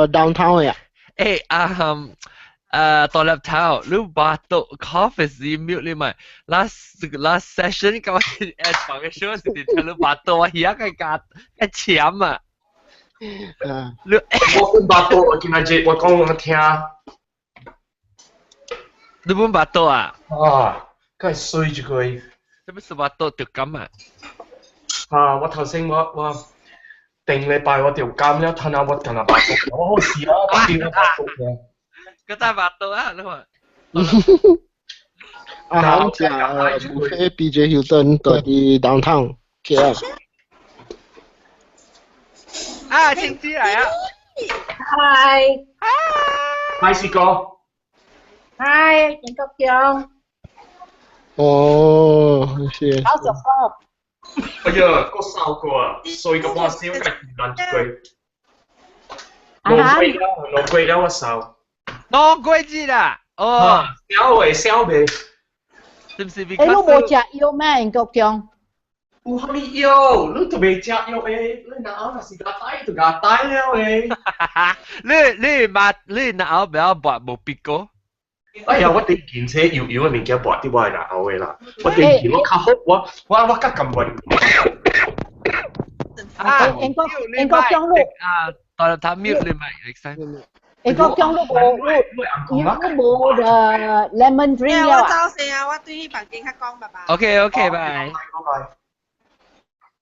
Downtown 呀。誒啊大粒頭，你巴肚 cough 是 mute 你咪 last session 咁放嘅 show 是聽你巴肚啊，而家嘅加嘅簽啊。你我本巴肚，我今日我講我聽。你本巴肚啊？啊，梗係衰住佢。做咩是巴肚著感啊？啊！我頭先我頂禮拜我條監了，睇下我近下巴肚，我好事啊，我掉巴肚嘅。個大巴肚啊，你話？啊，我食 buffet PJ Hilton 在啲 downtown KL。啊，青子嚟啊！ Hi。 Hi，師哥。 Hi，鄭國強。哦，是。九十個。哎呀，個瘦過啊，衰個半少，計難句。兩月了，兩月了我瘦。2個月啦，哦，小未小未。是唔是？誒，你無食藥咩？鄭國強。有啥物藥？你都未食藥誒？你若後若是共帶就共帶了誒。你嘛你若後不要抹無鼻哥？哎呀，我頂件車油油的物件抹佇我的額後的啦。我頂件我較好，我較甘願。啊，鄭國強你啊，大他 mute 你咪，鄭國強你無the lemon drink 了啊？我走先啊，我對去房間較講，拜拜。 OK，拜。拜拜。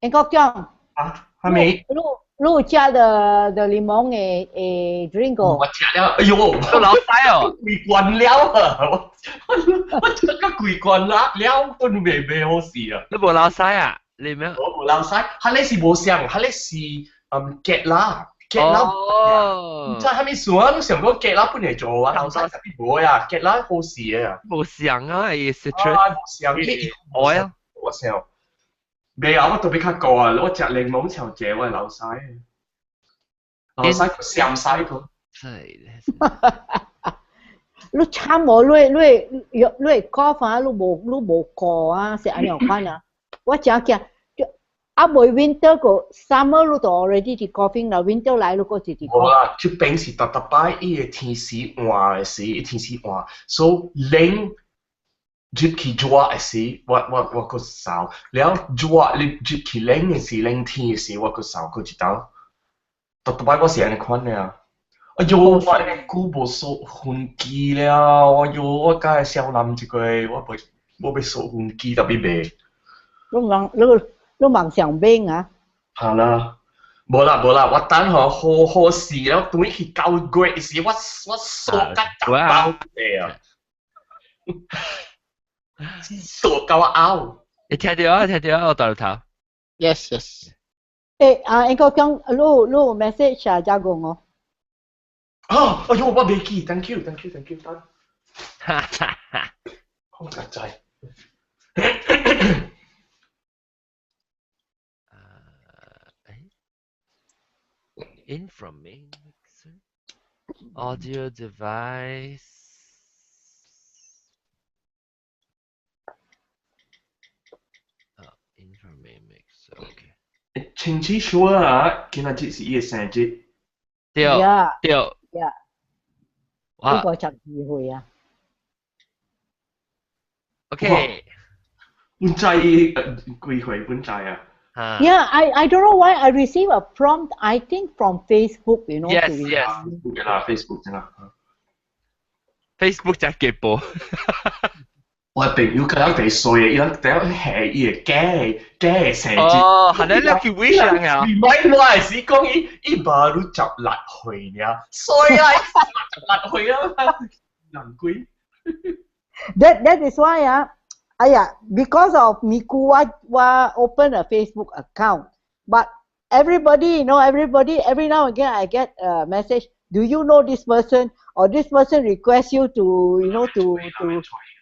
鄭國強。啊，係咪？你有食的檸檬的 drink 個？我食了，哎呦，都老細哦，規罐了啊！我食到規罐啦了，都未好食啊！你無老細啊？你咩？我無老細，佢咧是無相，佢咧是結啦，結啦。哦。唔知係咪算啊？你想講結啦本嚟做啊？老細特別無啊，結啦好食啊。無相啊，伊 citrus。啊，無相，我啊。我想。未啊，我特別較高啊！我食檸檬茶謝我老細，老細個鹹晒個。係。你慘無？你會 cough 啊？你無過啊？是按樣款啊？我真驚，啊未 winter 個 summer 你都 already 佇 coughing 啦，winter 來你閣一直。無啦，這邊是逐逐擺伊個天時換的時，伊天時換，所以冷入去熱的時，我閣嗽，了熱入去冷的時，冷天的時，我閣嗽閣一道。逐逐擺我是按呢款的啊。哎喲，我久無掃薰機了，哎喲，我敢會痟濫一個，我欲掃薰機，特別袂。你夢想買啊？好啦，無啦無啦，我等予好好勢了，轉去9月時，我掃甲十包的啊！掃到我嘔。你聽到啊？聽到啊？我大頭。 Yes. 誒啊，應該講你有 message 啊，加講哦。啊！哎喲，我未記，thank you，thank you，thank you，等。哈哈哈。好實在。 In from main mixer, audio device. Oh, in from main mixer, okay. 清楚說啊，今仔日是伊的生日。對對。 Yeah。哇！52歲啊。 OK。本知幾歲？本知啊？ Yeah, I don't know why I receive a prompt, I think from Facebook. Yes. 嘅啦，Facebook 啫啦。 Facebook 就結報。我朋友佢一地衰嘅，伊人第一係伊個假假的生日。哦，係你 lucky wish 啊！唔係我係是講伊伊無你16歲爾，衰啊！16歲啊，難鬼。 That is why 啊，哎呀，because of Miku 我 open a Facebook account, but everybody, every now and again I get a message. Do you know this person or this person request you to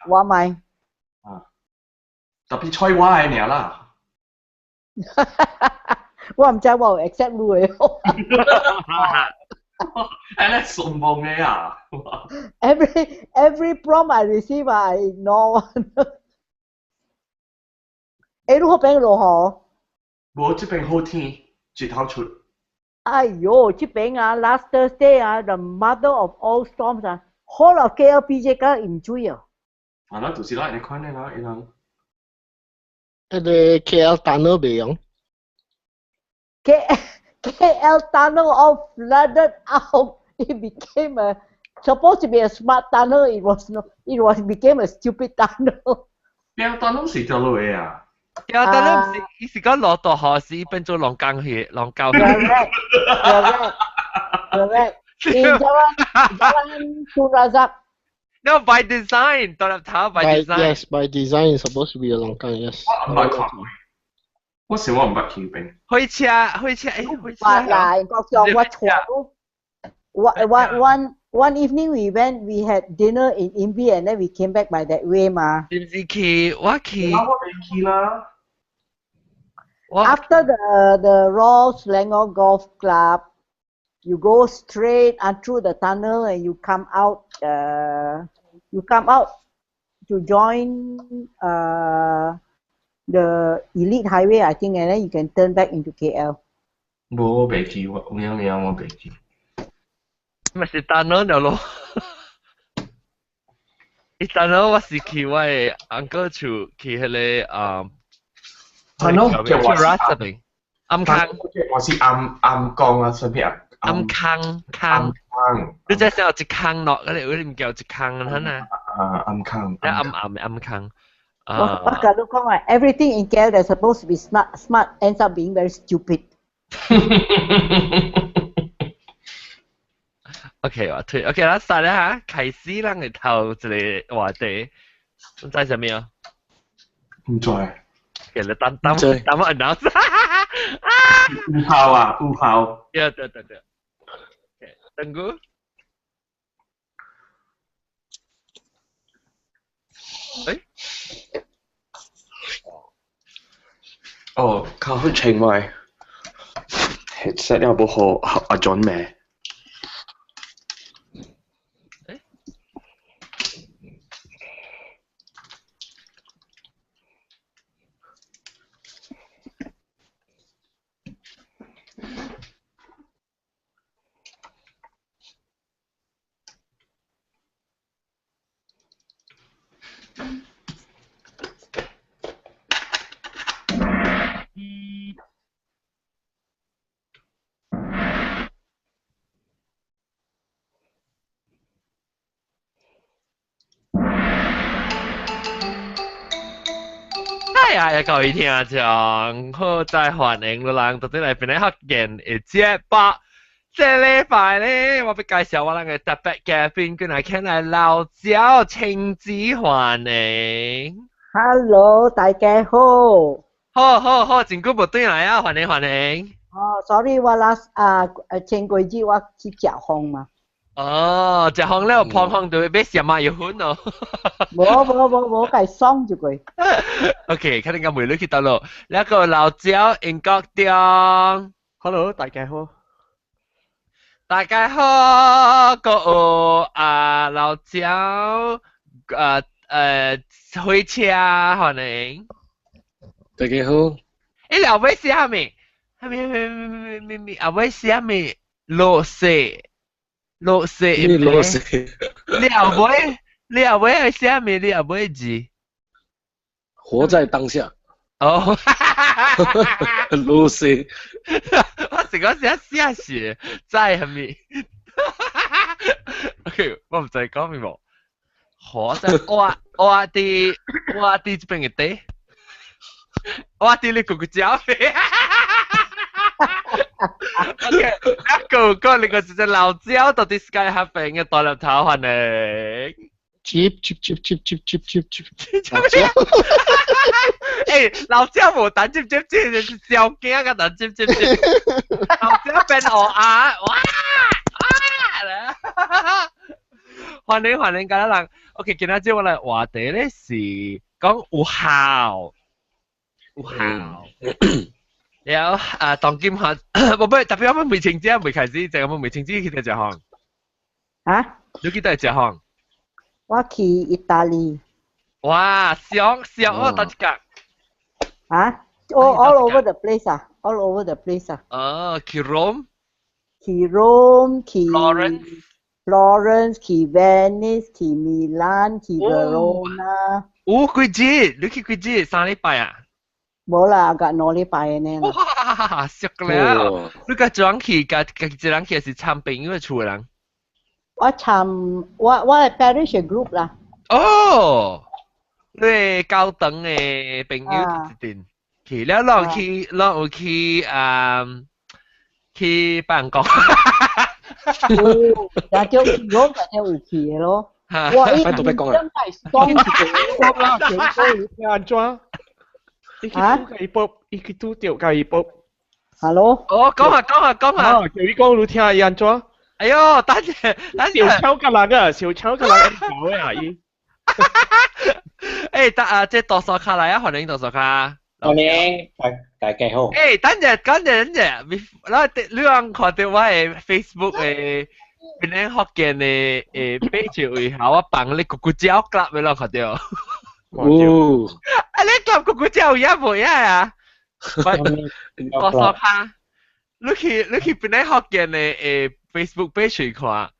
我買？啊，特別菜我的爾啦。我毋知我有 accept 你的。哎，你順夢的啊！ Every prompt I receive, I ignore one. 欸，你彼邊落雨？無，這邊好天，日頭出。哎喲，這邊啊，last Thursday 啊，the mother of all storms 啊，whole of KLPJ 敢淹水啊！啊，那就是啦，你看你啦，伊人。迄個 KL tunnel 袂用。 KL tunnel all flooded out. It became a supposed to be a smart tunnel. It was no, it was became a stupid tunnel. KL tunnel 是掉落去啊？ KL tunnel 是，伊是講落大雨時變做龍江去，龍溝去。 Correct, correct, correct. In Jalan Tun Razak. No, by design, 到頭 by design. Yes, by design is supposed to be a longkang, yes. 我唔捌看過，我是我唔捌去邊。火車，火車，誒，火車。啦，國上我坐。One evening we went, we had dinner in Imbi and then we came back by that way 嘛。是唔是去？我去。我未去啦。 After the Royal Selangor Golf Club, you go straight and through the tunnel and you come out. You come out to join the Elite Highway, I think, and then you can turn back into KL. 無，我未去，我有影我未去。咪是 tunnel 了咯。伊 tunnel 我是去我的 uncle 厝去彼個啊。 tunnel 叫我是暗坑，我是暗暗江啊，啥物啊？暗坑坑，你這時候一坑落，嗰啲唔叫一坑啊，啊？啊，暗坑，暗暗暗坑。我我甲你講啊，everything in KL that's supposed to be smart smart ends up being very stupid。 OK，我推 OK 啦，晒啦嚇，開始咱嘅頭一個話題，你知啥物啊？唔知。其實等等等我 announce。有效啊，有效。對對對對。等個。誒？哦，靠好清位。headset 有冇好阿 John 咩？哎呀！各位聽眾，好，再歡迎你人到底來邊咧福建的節目。這禮拜咧，我欲介紹我人的特別嘉賓，過來請來老趙親自歡迎。 Hello，大家好。好好好，真久無轉來啊，歡迎歡迎。哦，sorry，我 last 啊，前幾日我去食風嘛。哦，食風了，胖胖就會買什麼藥粉哦。無無無無，共爽就過。 OK，看你個妹女去倒咯。那個老趙英國中。 Hello，大家好。大家好，閣有啊老趙，火車歡迎。大家好。欸，後尾寫啥物？啥物？啥物？啥物？後尾寫啥物？落雪，落雪。咩落雪？你後尾，你後尾係寫啥物？你後尾字？活在當下。哦，落雪。我是講寫寫寫在係咪？OK，我唔知講咩無。活在我佇我佇這邊嘅地，我佇你咕咕叫。OK，一個個你個是老焦到底 Sky 黑邊嘅大粒頭歡迎。接接接接接接接接。欸，老焦無等接接接，是小驚個等接接接。老焦變烏鴉，哇哇！歡迎歡迎，各位人。OK，今仔日我來話題咧是講有效，有效。了啊，當今下，無不特別我們未清姐未開始，就我們未清姐去佗食項。啊？你去佗食項？我去意大利。哇！爽爽哦，佗一角。啊？All over the place 啊，all over the place 啊。哦，去 Rome。去 Rome，去 Florence。 Florence，去 Venice，去 Milan，去 Verona。哦，幾節？你去幾節？3禮拜啊？無啦，甲2禮拜呢啦。哇，熟了！你共怎去？共家己一人去，還是參朋友厝的人？我參我係 parish group 啦。哦，你教堂的朋友一陣去了，攏去攏有去啊，去辦公。有，但就我就有去的咯。我一拜托別講啊！真係講一個，啦，叫你聽按怎？伊去拄共伊報，伊去拄著共伊報。 Hello。哦，講下講下講下。叫伊講你聽伊按怎？哎喲，等陣等陣。小巧個人啊，小巧個人搞的啊伊。誒，得啊，這多數卡來啊，歡迎多數卡。歡迎大家好。誒，等陣等陣等陣，你你看到我的 Facebook 的邊個福建的page 位下，我放你咕咕鳥 club 你攏看到。哦。啊，你 club 咕咕鳥有影無影啊？多數卡，你去邊個福建的Facebook page 看，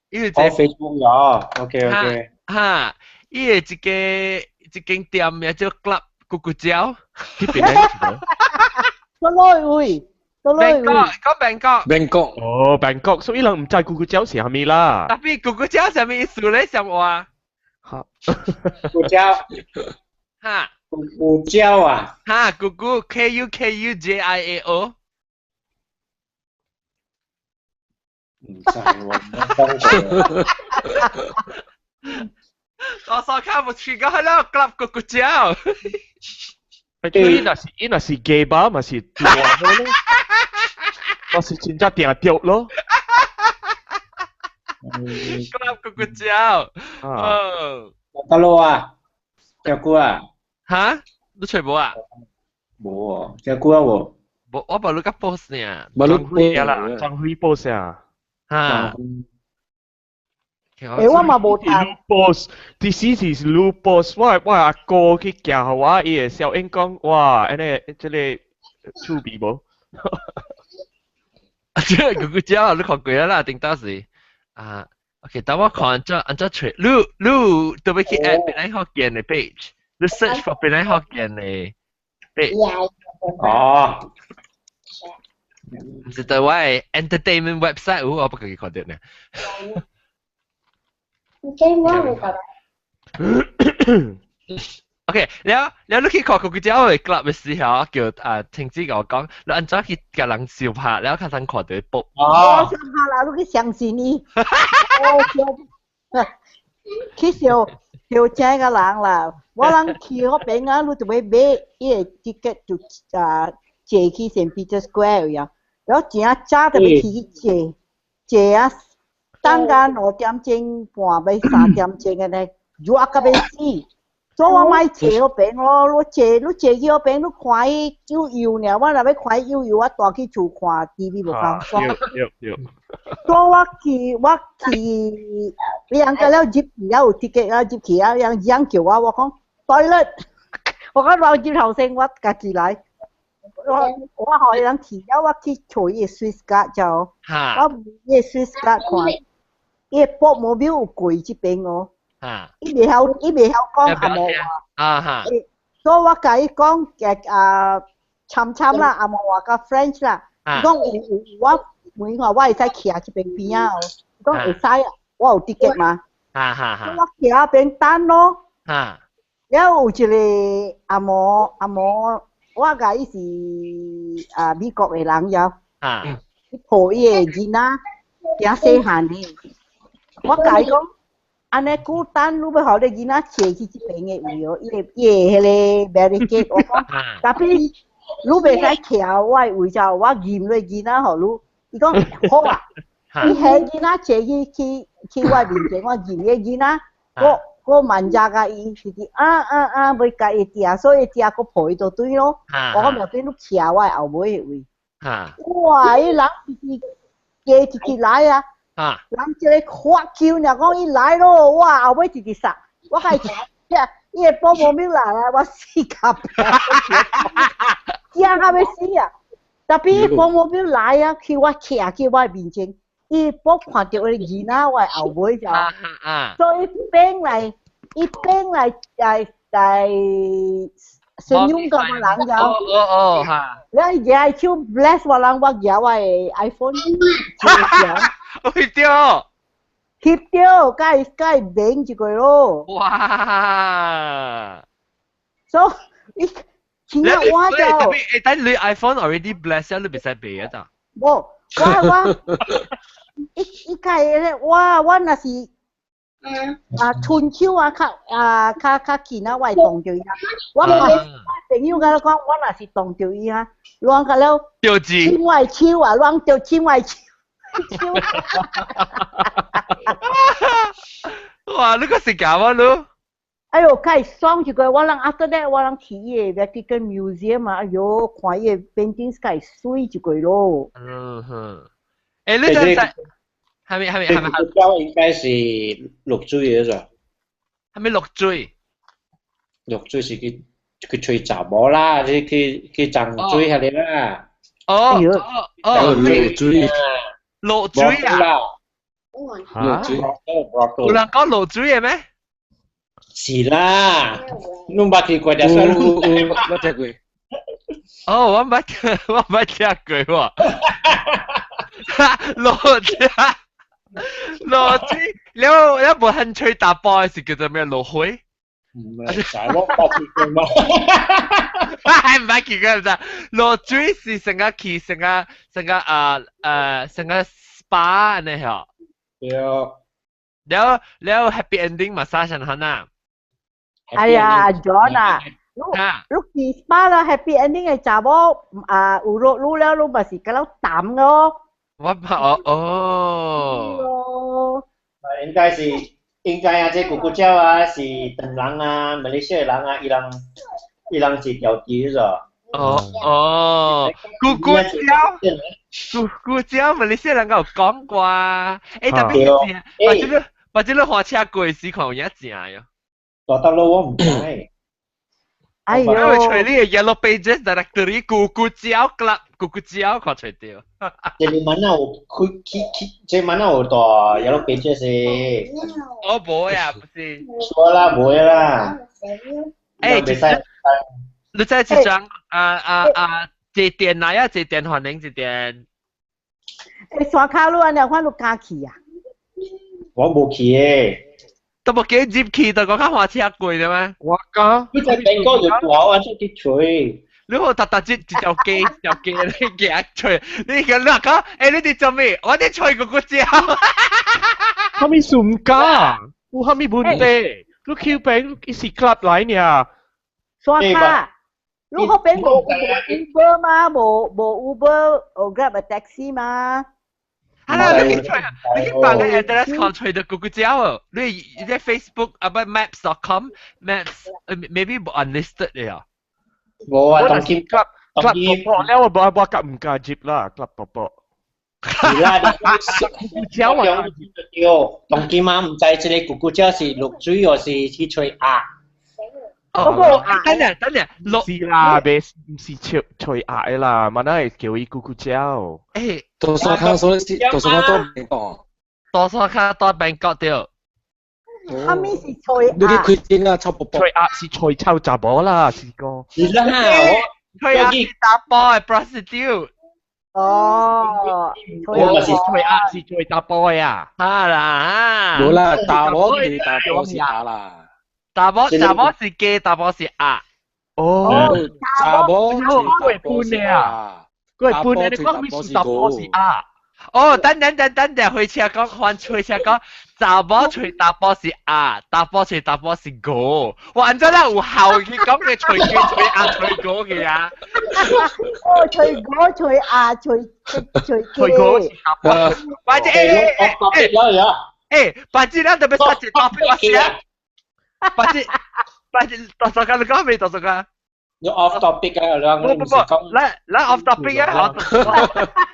伊有一個 Facebook 有，OK OK。哈，伊的一個一間店名叫 Club 咕咕鳥。去邊個？倒來位，倒來位。講 Bangkok。 Bangkok。哦，Bangkok，所以人毋知咕咕鳥是啥物啦。 Tapi 咕咕鳥啥物意思咧？啥話？哈。咕鳥。哈。咕咕鳥啊。哈，咕咕 K U K U J I A O。唔知喎，冇講過。我所看無去過了，club 咕咕鳥。伊若是伊若是 gay bar 嘛是大咯，我是真正定著咯。 club 咕咕鳥。哦。得咯啊，隻久啊？哈？你揣無啊？無哦，隻久啊無。無，我無你甲 post 呢。無你輝啦，張輝 post 啊。哈。誒，我嘛無談。 post，第四次是你 post，我阿哥去行予我，伊會小英講，哇，按呢這个趣味無？這個咕咕鳥你看過啦，頂當時啊，OK，等我看按怎按怎揣，你你特別去 add 檳榔福建的 page，你 search for 檳榔福建的 page。哦。毋是對我的 entertainment website 有，我不家己看著呢。你我會覺得。 OK，了了，你去看咕咕鳥的 club 的時候，叫啊聽子共我講，你按怎去共人相拍，了較通看著報。我相拍啦，你去相信伊。去相相請個人啦，我人去嗰邊啊，你就欲買伊个 ticket 就啊坐去 St. Peter Square 呀，然後真早就欲去坐坐啊，等到2點鐘半欲3點鐘按呢，熱甲欲死。所以我莫坐彼邊咯，你坐你坐去彼邊，你看伊悠悠爾，我若欲看伊悠悠，我蹛去厝看 TV 無共爽。對對對。所以我去我去，伊人個了入去了有 ticket 了入去啊，人人叫我，我講 toilet，我講老入頭先，我家己來。我我予伊人去了，我去揣伊 Swiss card 就，我伊 Swiss card 看，伊 Popemobile 有過這邊哦。伊袂曉，伊袂曉講紅毛話。啊哈。所以我共伊講嘅啊，參參啦，紅毛話佮 French 啦。伊講有有，我問伊看我會使徛這邊邊仔哦。伊講會使啊，我有 ticket 嘛。哈哈哈。我徛那邊等咯。了有一個紅毛紅毛，我共伊是啊美國的人了。伊抱伊的囡仔，囝細漢的。我共伊講。按呢久等，你欲予你囡仔坐去這邊的位哦，伊个伊个彼个 barricade，我講，tapi 你袂使徛我的位就我認你囡仔予你，伊講好啊，伊彼囡仔坐去去去我面前，我認你囡仔，我我慢只共伊，直直啊啊啊，欲共伊埕，所以埕閣抱伊就對咯，我講無變你徛我的後尾的位，哇，彼人直直加一直來啊！人這个發球，爾講伊來咯，哇，後尾直直殺，我共伊伊个保姆咪來啊，我死甲驚，驚甲欲死啊！特別保姆表來啊，去我徛去我面前，伊我看到個囡仔我後尾就，所以變來，伊變來來來信用個人就，哦哦哦嚇，你舉手 bless 我人，我舉我的 iPhone，翕著，翕著，該該免一個咯。哇！所以伊。真正我就，誒，等你 iPhone already bless 你袂使賣啊？咋？無，我伊伊個咧，我若是啊，春秋啊，較啊較較緊啊，我會動著伊啊。我我朋友共我講，我若是動著伊啊，亂甲了，親我的手啊，亂著親我的手。哇！你個是假啊你？哎喲，較會爽一個，我人 after that 我人去伊個 Vatican Museum 啊，哎喲，看伊個 paintings 較會媠一個咯。嗯哼，欸，你真係係咪係咪係咪？膠應該是落水的咋？係咪落水？落水是去去吹查某啦，去去去漲水遐個啦。哦哦哦，落水，落水啊！落水，有人講落水的咩？是啦，攏捌去過就算。有有，我聽過。哦，我捌我捌聽過喎。落水，落水，了了無肯吹大波是叫做咩？落水？唔係，我捌去過嘛。係唔捌去過唔知。落水是成個去成個成個啊呃成個 SPA 按呢嗬。對。了了 happy ending 嘛，啥上好啊？哎呀，John 啊，你你去 SPA 啦，happy ending 嘅查某啊，有落滷了，滷嘛是較了淡咯。我怕哦哦。應該是應該啊，這咕咕鳥啊是唐人啊，馬來西亞人啊，伊人伊人是調機咗。哦哦，咕咕鳥，咕咕鳥，馬來西亞人有講過啊。欸，特別是，或者你或者你火車過時看有影正喲。大大佬我唔知。哎呦！因為隨你嘅 Yellow Pages Directory 咕咕鳥 club 咕咕鳥看隨著。這個蠻有開去去，這蠻有大 Yellow Pages 的。哦，無呀，不是。說啦，無啦。欸，你知這張啊啊啊，這電來啊，這電歡迎這電。欸，刷卡路按呢款你敢去啊？我無去的。都無記入去，就講較花車過的咩？我講，你在美國就大我出去吹。你好，特特一條街一條街你行吹，你個你講，欸，你佇做咩？我佇吹咕咕鳥。啥物暑假？有啥物問題？你去邊伊是 club 來爾。刷卡，你嗰邊無 Uber 嗎？無無 Uber 或 Grab a taxi 嗎？啊啦，你去吹，你去放個 address 看吹到咕咕鳥哦。你你在 Facebook 啊不 maps.com maps maybe unlisted 的啊。無啊，當今 club club 婆婆了，我無我夾唔夾接啦，club 婆婆。是啦，你咕咕鳥啊！對，當今嘛毋知這個咕咕鳥是落水抑是去吹鴨。哦，等下等下，落是啦，袂毋是吹吹鴨的啦，嘛那會叫伊咕咕鳥。欸，多數卡所以多數卡多邊個？多數卡多邊個對。啥物是吹鴨？你去開店啊，臭婆婆。吹鴨是吹臭查某啦，是個。是啦，我吹鴨是查甫的 prostitute。哦，我是吹鴨是吹查甫的啊。啊啦，無啦，查某是查甫是鴨啦。查某查某是雞，查某是鴨。哦，查某我會搬的啊，佢係搬的，你講咩是查某是鴨？哦，等等等等等，火車講換火車講，查某揣查甫是鴨，查甫揣查甫是狗。哇，按怎咱有效去講嘅揣雞、揣鴨、揣狗嘅啊？哦，揣狗、揣鴨、揣揣揣狗是查甫。或者欸欸欸欸，或者咱特別殺一大筆我寫。或者或者，多少個你講未？多少個？你 off topic 啊！不不不，咱咱 off topic 啊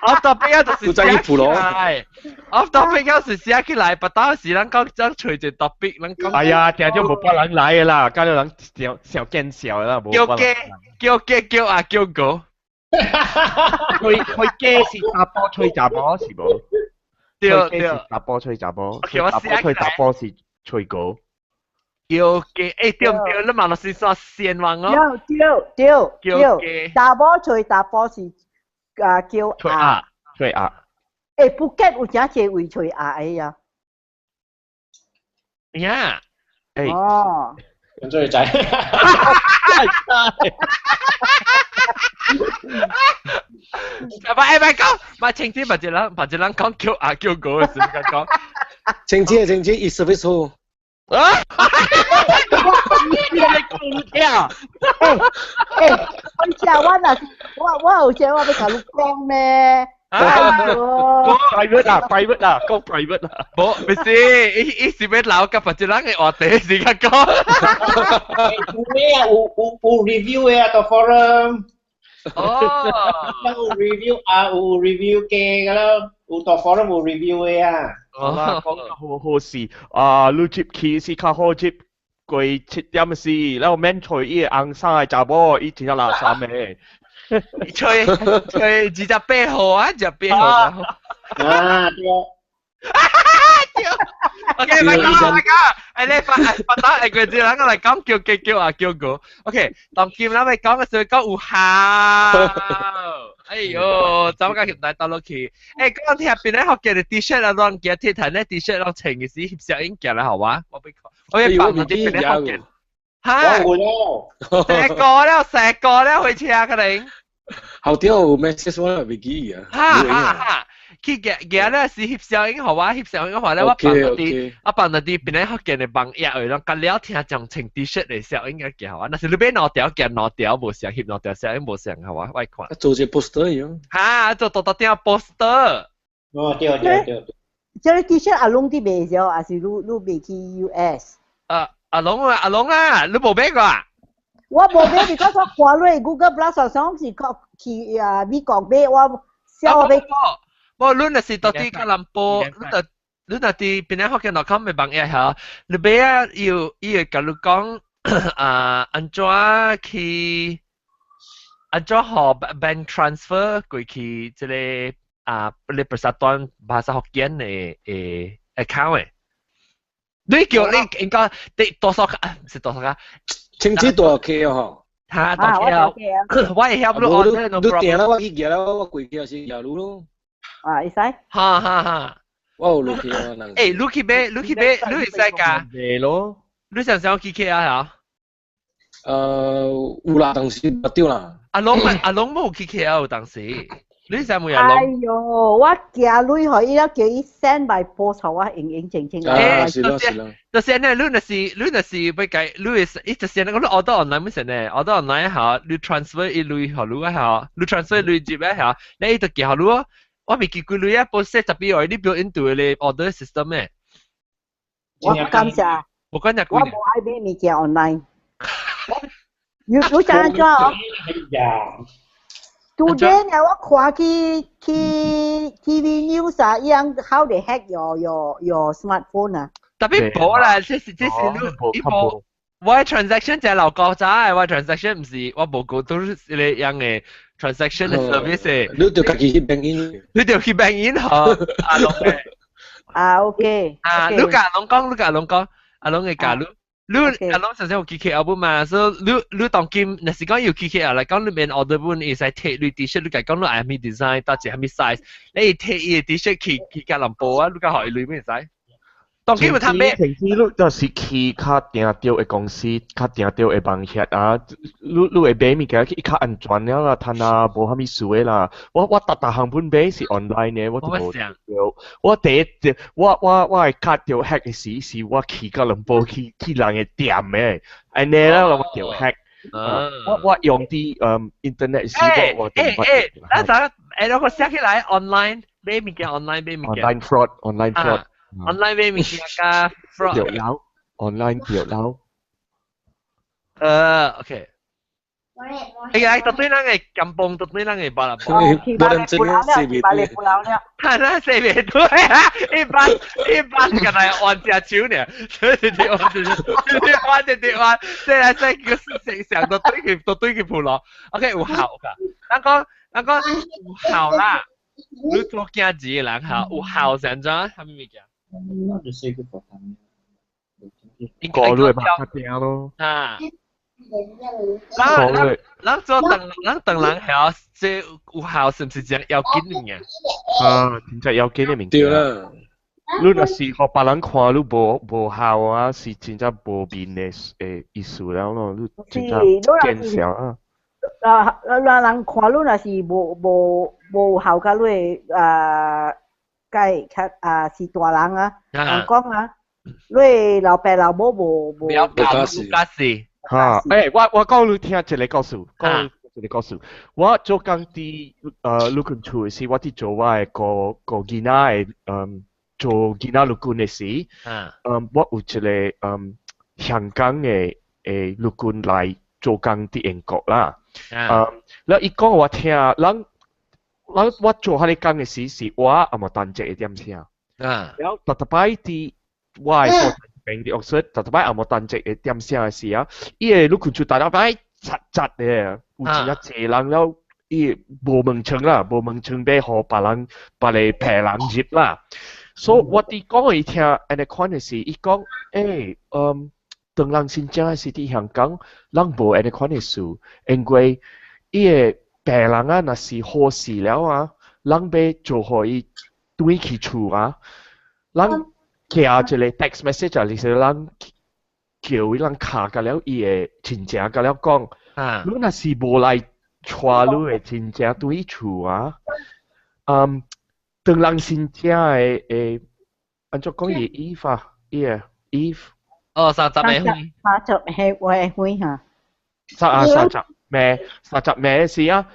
！off topic 啊，就是寫起來。off topic 啊，是寫起來，不當時咱講咱隨一 topic，咱講。哎呀，聽著無別人來的啦，搞到人小小見笑啦，無。叫雞叫雞叫鴨叫狗。吹雞是查埔吹查某是無？對對。查埔吹查某， OK，我查埔吹查埔是吹狗。叫雞，欸對唔對？你嘛就是說先王哦。對對對對，查某吹查埔是啊叫吹鴨，吹鴨。欸，福建有誠濟位吹鴨的呀。呀。欸。哦。咁中意仔。唔係唔係講，唔係清子，別人別人講叫鴨叫狗嘅時，講。清子清子，伊 service 好。啊！你講呀？欸欸，我食我若是我我有時我欲共你講咩？講 private 啦，private 啦，講 private 啦。無，唔是，伊伊是欲留佮別人的話題時間講。有咩啊？有有有 review 的啊，到 forum。哦。有 review 啊，有 review 嘅㗎咯，有到 forum 有 review 的啊。哦，講得好好事啊！你接起是較好接過7點時，然後免揣伊個紅衫的查某，伊真正垃圾的。揣揣28號啊，28號。啊，對。對。OK，咪講咪講，哎你發發打誒個字，咱個來講叫叫叫啊叫個。OK，當今咱咪講嘅時候講有效。哎喲，怎個協大倒落去？欸，講聽邊咧學嘅 T 恤啊，攏寄鐵壇咧 T 恤攏穿嘅時翕相影寄來予我，我欲看，我欲放佇邊咧學嘅。哈！成個了，成個了，回車可能。後底有 message 我袂記啊。哈哈哈！去寄寄咧是翕相影予我，翕相影予我咧，我放佇我放佇邊咧福建的網頁位，攏甲了聽將穿 T 恤的相影寄予我。若是你買兩條，寄兩條無相，翕兩條相影無相，予我，我愛看。做一個 poster 樣。哈！做大大鼎 poster。哦，對對對。這個 T 恤阿龍佇賣著，還是你你賣去 US？啊，阿龍啊，阿龍啊，你無買過啊？我無買，because 我看落 Google Plus 上是講去啊美國買，我小我買。無，你若是到佇吉隆坡，你若你若佇檳城福建 .com 的網頁嚇，你買啊，伊有伊會共你講啊，按怎去，按怎予 bank transfer 過去這个啊，你 Persatuan Bahasa Hokkien 的的 account 的。你叫你應該得多少個？毋是多少個？清子大客吼。哈，大客啊！我會曉你 order 你訂了，我去寄了，我過去也是寄你咯。啊，會使？哈哈哈！我有落去啊，人。欸，你去買，你去買，你會使共？買咯。你常常去 KL 啊？有啦，當時無對啦。阿龍阿龍無去 KL 當時，你知無阿龍？哎喲，我寄鐳予伊了，叫伊 send by post 予我，應應正正。啊，是咯是咯。就是呢，你若是你若是欲改，你會伊就是那個你 order online 乜事呢？order online 下，你 transfer 伊鐳予你下，你 transfer 鐳入來下，你伊就寄予你咯。我未記幾鐳啊，post 十比二，你 build into 個 order system 的。我感謝。我講我無愛買物件 online。你你知按怎哦？Today 呢，我看去去 TV news 啊，伊人 how they hack your smartphone 啊。特別無啦，這是這是你伊無。我的 transaction 就係老高仔，我的 transaction 毋是我無講都是個樣的 transaction 的 service 的。你就家己去 bank in，你就去 bank in 嗬，阿龍的。啊，OK。啊，你共阿龍講，你共阿龍講，阿龍會教你。你阿龍上次有去 KL 本嘛，所以你你當今若是講有去 KL 來講，你免 order 本會使提你 T 恤，你共講你愛啥物 design，搭一啥物 size，你會提伊的 T 恤去去吉隆坡啊，你共予伊鐳會使。當今有通買。平時你就是去較定著的公司，較定著的網頁啊，你你會買物件去較安全了啦，趁啊無啥物事的啦。我我逐逐項本買是 online 的，我都無對。我第一我我我的卡著 hack 的時，是我去吉隆坡去去人的店的，按呢啦我著 hack。我我用佇internet 時我我欸欸，咱咱欸，我寫起來 online 買物件 online 買物件。 online fraud，online fraud。 online 買物件佮 fraud。著摎，online 著摎。OK。哎呀，特對人的甘榜，特對人的巴拉巴。無人真的四面對。係啦，四面對啊！一般一般個來按隻手呢，對對對，按隻手，按隻對按，再來再個想想都對佢都對佢鋪咯。OK，有效㗎。咱講，咱講有孝啦，你做囝兒的人吼，有孝是按怎？啥物物件？我就是個講。過你會拍較定咯。啊。咱咱咱做唐咱唐人曉，這有孝是毋是真要緊的物件？啊，真正要緊的物件。對啦。你若是予別人看你無孝啊，是真正無面的意思了咯，你真正見笑啊。啊，讓人看你若是無孝甲你啊，該較啊是大人啊，人講啊，你老爸老母無無教教死。哈，我講你聽一个故事，講一个故事。我做工佇陸軍處的時，我佇做我的顧顧囡仔的做囡仔陸軍的時，我有一个香港的陸軍來做工佇英國啦。了伊講我聽，咱我做彼个工的時，是我也無單一个點聲。了逐逐擺佇我的所在邊佇 Oxford，逐逐擺也無單一個點聲的時啊，伊个陸軍處逐逐擺窒窒的，有真正濟人了，伊無門窗啦，無門窗欲予別人別个別人入啦。所以我佇講予伊聽，按呢款的時，伊講，唐人新正是佇香港，咱無按呢款的事，因為伊个病人啊，若是好勢了啊，咱欲做予伊轉去厝啊，咱寄一个 text message 啊，就是咱叫伊人敲甲了伊个親情甲了講，你若是無來帶你的親情轉去厝啊，唐人新正的按怎講伊的 Eve 啊，伊个 Eve。哦，30暝 30暝會哈。30暝，30暝時啊，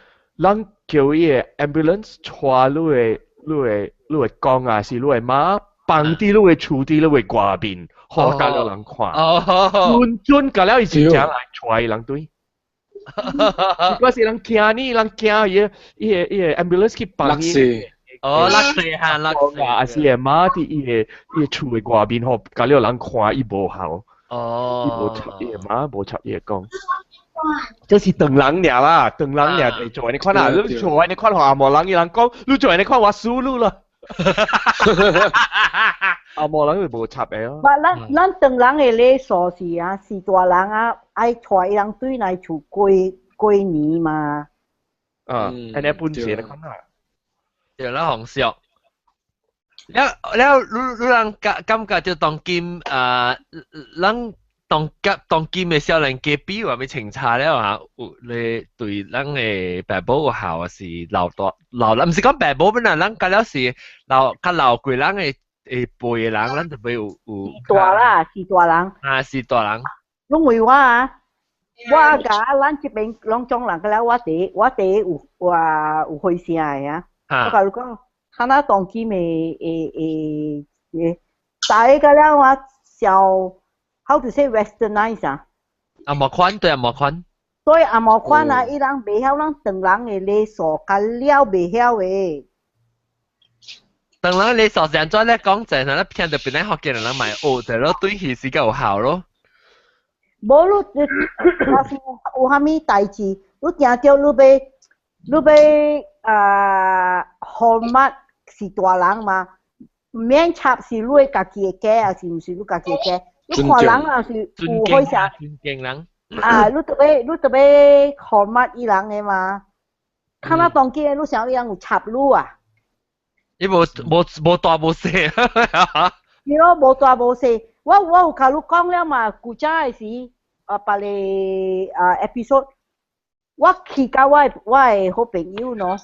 咱叫伊个 ambulance 帶你的公啊，是你的媽，放佇你的厝佇你的外面，予甲了人看。準準甲了伊真正來帶伊人對。我是人驚你，人驚伊個 ambulance 去放伊。哦，落雪哈，落雪。啊，是伊媽佇伊个厝的外面，予甲了人看伊無孝。伊無插伊个媽，無插伊个公。這是唐人爾啦，唐人爾會做按呢款啊，你做按呢款，予紅毛人伊人講，你做按呢款我輸你啦。紅毛人就無插的哦。但咱唐人的禮數是啊，是大人啊，愛帶伊人轉來厝過年嘛。啊，按呢本是按呢款啊。對啦，紅燒。了了，你人感覺就當今啊，咱當甲當今的少年家比有啥物清差了啊？有你對咱的爸母有孝啊，是老大老，毋是講爸母本來咱甲了是老較老過咱的輩的人，咱就袂有。大啦，是大人。啊，是大人。攏為我啊，我共咱這邊攏總人個了，我第有我有回聲的啊。我共你講，較若當今的會，大個了我小，how to say westernize 啊？紅毛款對紅毛款。對紅毛款啊，伊人袂曉咱唐人的禮數，較了袂曉的。唐人禮數是按怎咧講？就係咱聽著邊咧福建人嘛學者咯，對戲是較有效咯。無你，若是有啥物代誌，你驚著你欲啊，號碼是大人嘛？毋免插是你家己的家，抑是毋是你家己的家？你看人若是有好啥？尊敬人。啊，你著欲號碼伊人的嘛？較若當今你想伊人有插你啊？伊無大無細。是咯，無大無細。我有共你講了嘛？舊早的時，啊，別个啊 episode，我去共我的好朋友喏，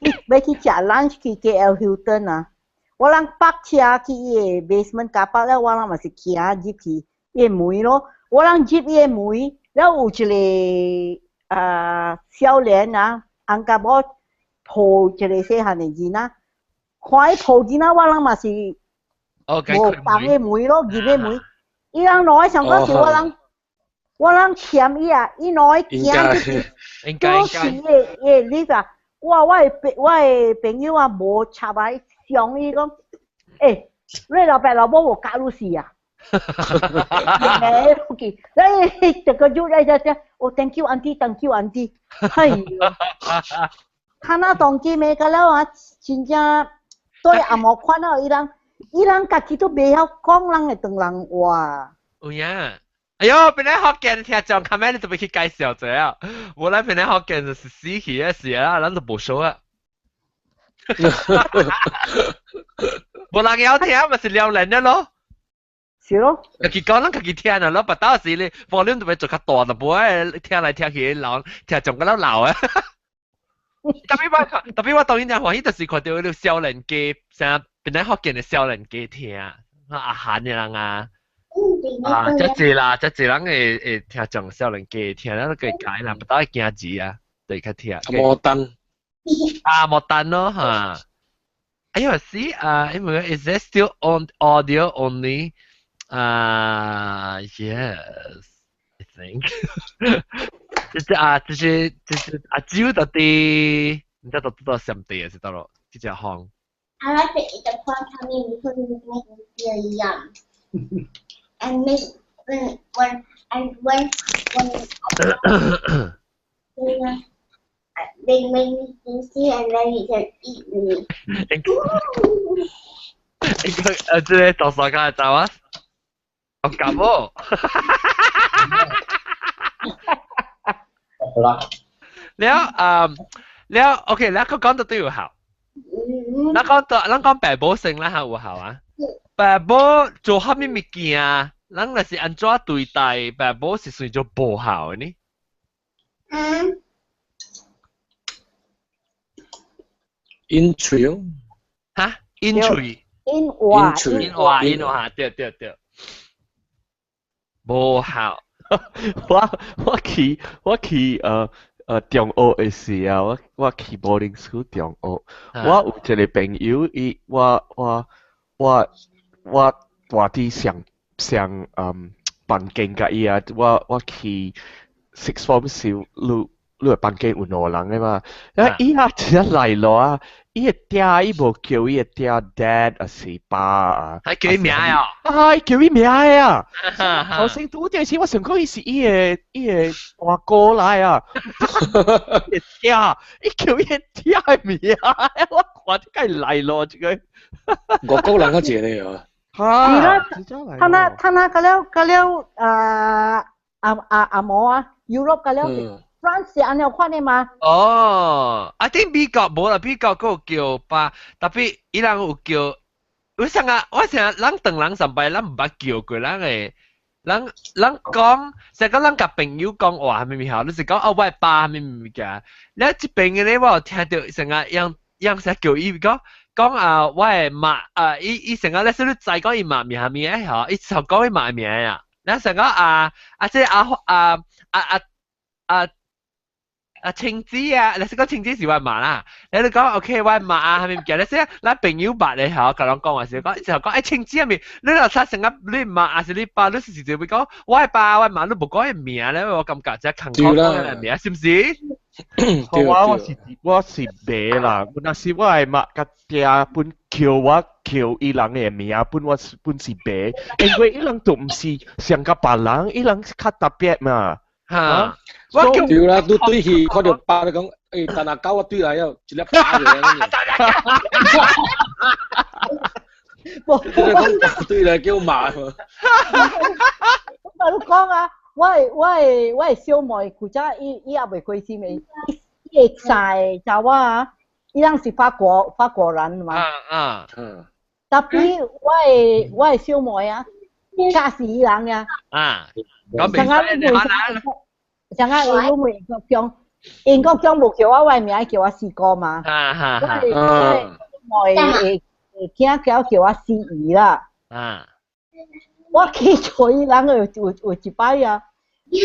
欲去食 lunch 去 KL Hilton 啊。我人泊車去伊个 basement car park 了，我人嘛是行入去伊个門咯。我人入伊個門，了有一个啊少年啊，翁甲某抱一個細漢的囡仔，看伊抱囡仔，我人嘛是無放個門咯，入個門。伊人兩个上講是我人欠伊啊，伊兩個驚就是就是伊個 lift 啊。我的朋友啊，無插來上伊講，欸，你老爸老母無教你死啊？沒去，你這個就來這這，哦，thank you auntie，thank you auntie，哎喲，看那當今咩個了啊，真正對阿毛款啊，伊人伊人家己都袂曉講人的唐人話。有影。哎喲，本來福建聽眾，後面你特別去介紹者啊。我來本來福建就是死去的時啊，咱就無熟啊。無人曉聽，咪是撩人的咯。是咯。家己講，咱家己聽啊，咯，別到時你 volume 特別做較大，就無愛聽來聽去，老聽眾個老老啊。特別我特別我當然真歡喜，就是看到你少年家，啥本來福建的少年家聽，阿韓的人啊。啊，這濟啦，這濟人會會聽眾少年家聽，咱個解啦，不到會驚字啊，對較聽。摩丹。啊，摩丹咯嚇。哎呦，see 啊，因為 is it still on audio only？啊，yes，I think。這啊，這是這是阿蕉到底，唔知道到什麼地啊？是到咯，這隻行。 I like to eat the prawn tummy because it makes me feel yum. And make when when and when when when they make me juicy and then you can eat me. 應該這個多少個知啊？我講無。好啦。了啊，了 OK，了佢講到都有效。咱講到咱講爸母先啦嚇有效啊。爸母做啥物物件，咱若是按怎對待爸母是算做無孝的呢？嗯。應喙哦。哈？應喙。應話。應話應話，對對對。無孝。我我去我去呃呃中學的時啊，我我去 boarding school 中學，我有一個朋友，伊我我我我住佇上上嗯房間佮伊啊，我我去 six form 時，你你的房間有兩個人的嘛，啊伊啊一來落啊，伊的爹伊無叫伊的爹 dad 還是爸啊，還叫伊名啊？啊，伊叫伊名啊！頭先拄著時，我想講伊是伊的伊的大哥來啊，伊的爹，伊叫伊的爹的名，我看這個來咯，這個。外國人較濟呢啊。哈，他那他那個了個了啊阿阿阿毛啊，Europe 個了。France 是按呢款的嗎？哦，I think 美國無啦，美國閣有叫爸，特別伊人有叫，我想啊，我想咱唐人上擺，咱毋捌叫過人的，咱咱講，成講咱共朋友講話啥物吼，你是講哦，我的爸啥物物件，了這邊的咧，我有聽著成日用用啥叫伊講講啊，我的媽啊，伊伊成日咧，說你知講伊媽名啥物的吼，伊就講伊媽名啊，咱成講啊啊，這阿啊啊啊啊。啊，青子啊，你識講青子是我媽啦，你你講 OK，我媽啊，係咪唔記得先？咱朋友捌的吼，共人講話時講，就講欸青子係咪？你若查成個你媽還是你爸，你是直接會講我的爸我媽，你無講伊名咧，我感覺這空口講伊名，是毋是？我我是我是袂啦，若是我的媽佮爹本叫我叫伊人的名，本我本是袂，因為伊人都毋是像佮別人，伊人較特別嘛。嚇！我叫對啦，你對去看著爸你講，欸，等下狗我對來了，一粒巴落來。無，你講對來叫媽。我你講啊，我的我的我的小妹，古早伊伊猶未開心的，伊的三个查某啊，伊人是法國法國人嘛。啊啊。嗯。 Tapi 我的我的小妹啊，嫁死伊人啊。啊。講袂使你嘛啦。上下伊攏問英國姜，英國姜無叫我我的名，叫我四哥嘛。啊哈哈。我的我的妹會囝叫叫我四姨啦。啊。我去找伊人有有有一擺啊。我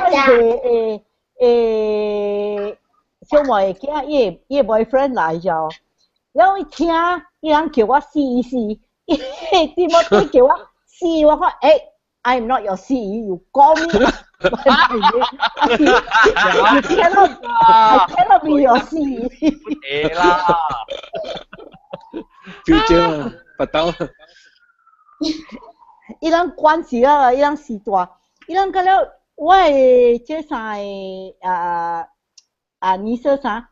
會會小妹的囝，伊的伊的 boyfriend 來咗，然後伊聽伊人叫我四姨四姨，伊點麼叫我四姨？我講欸，I'm not your 四姨，you call me。You cannot, I cannot be your 四姨。會啦。表姐啊，拔刀。伊人關係啊，伊人時大，伊人個了，我的這三个啊啊尼說啥？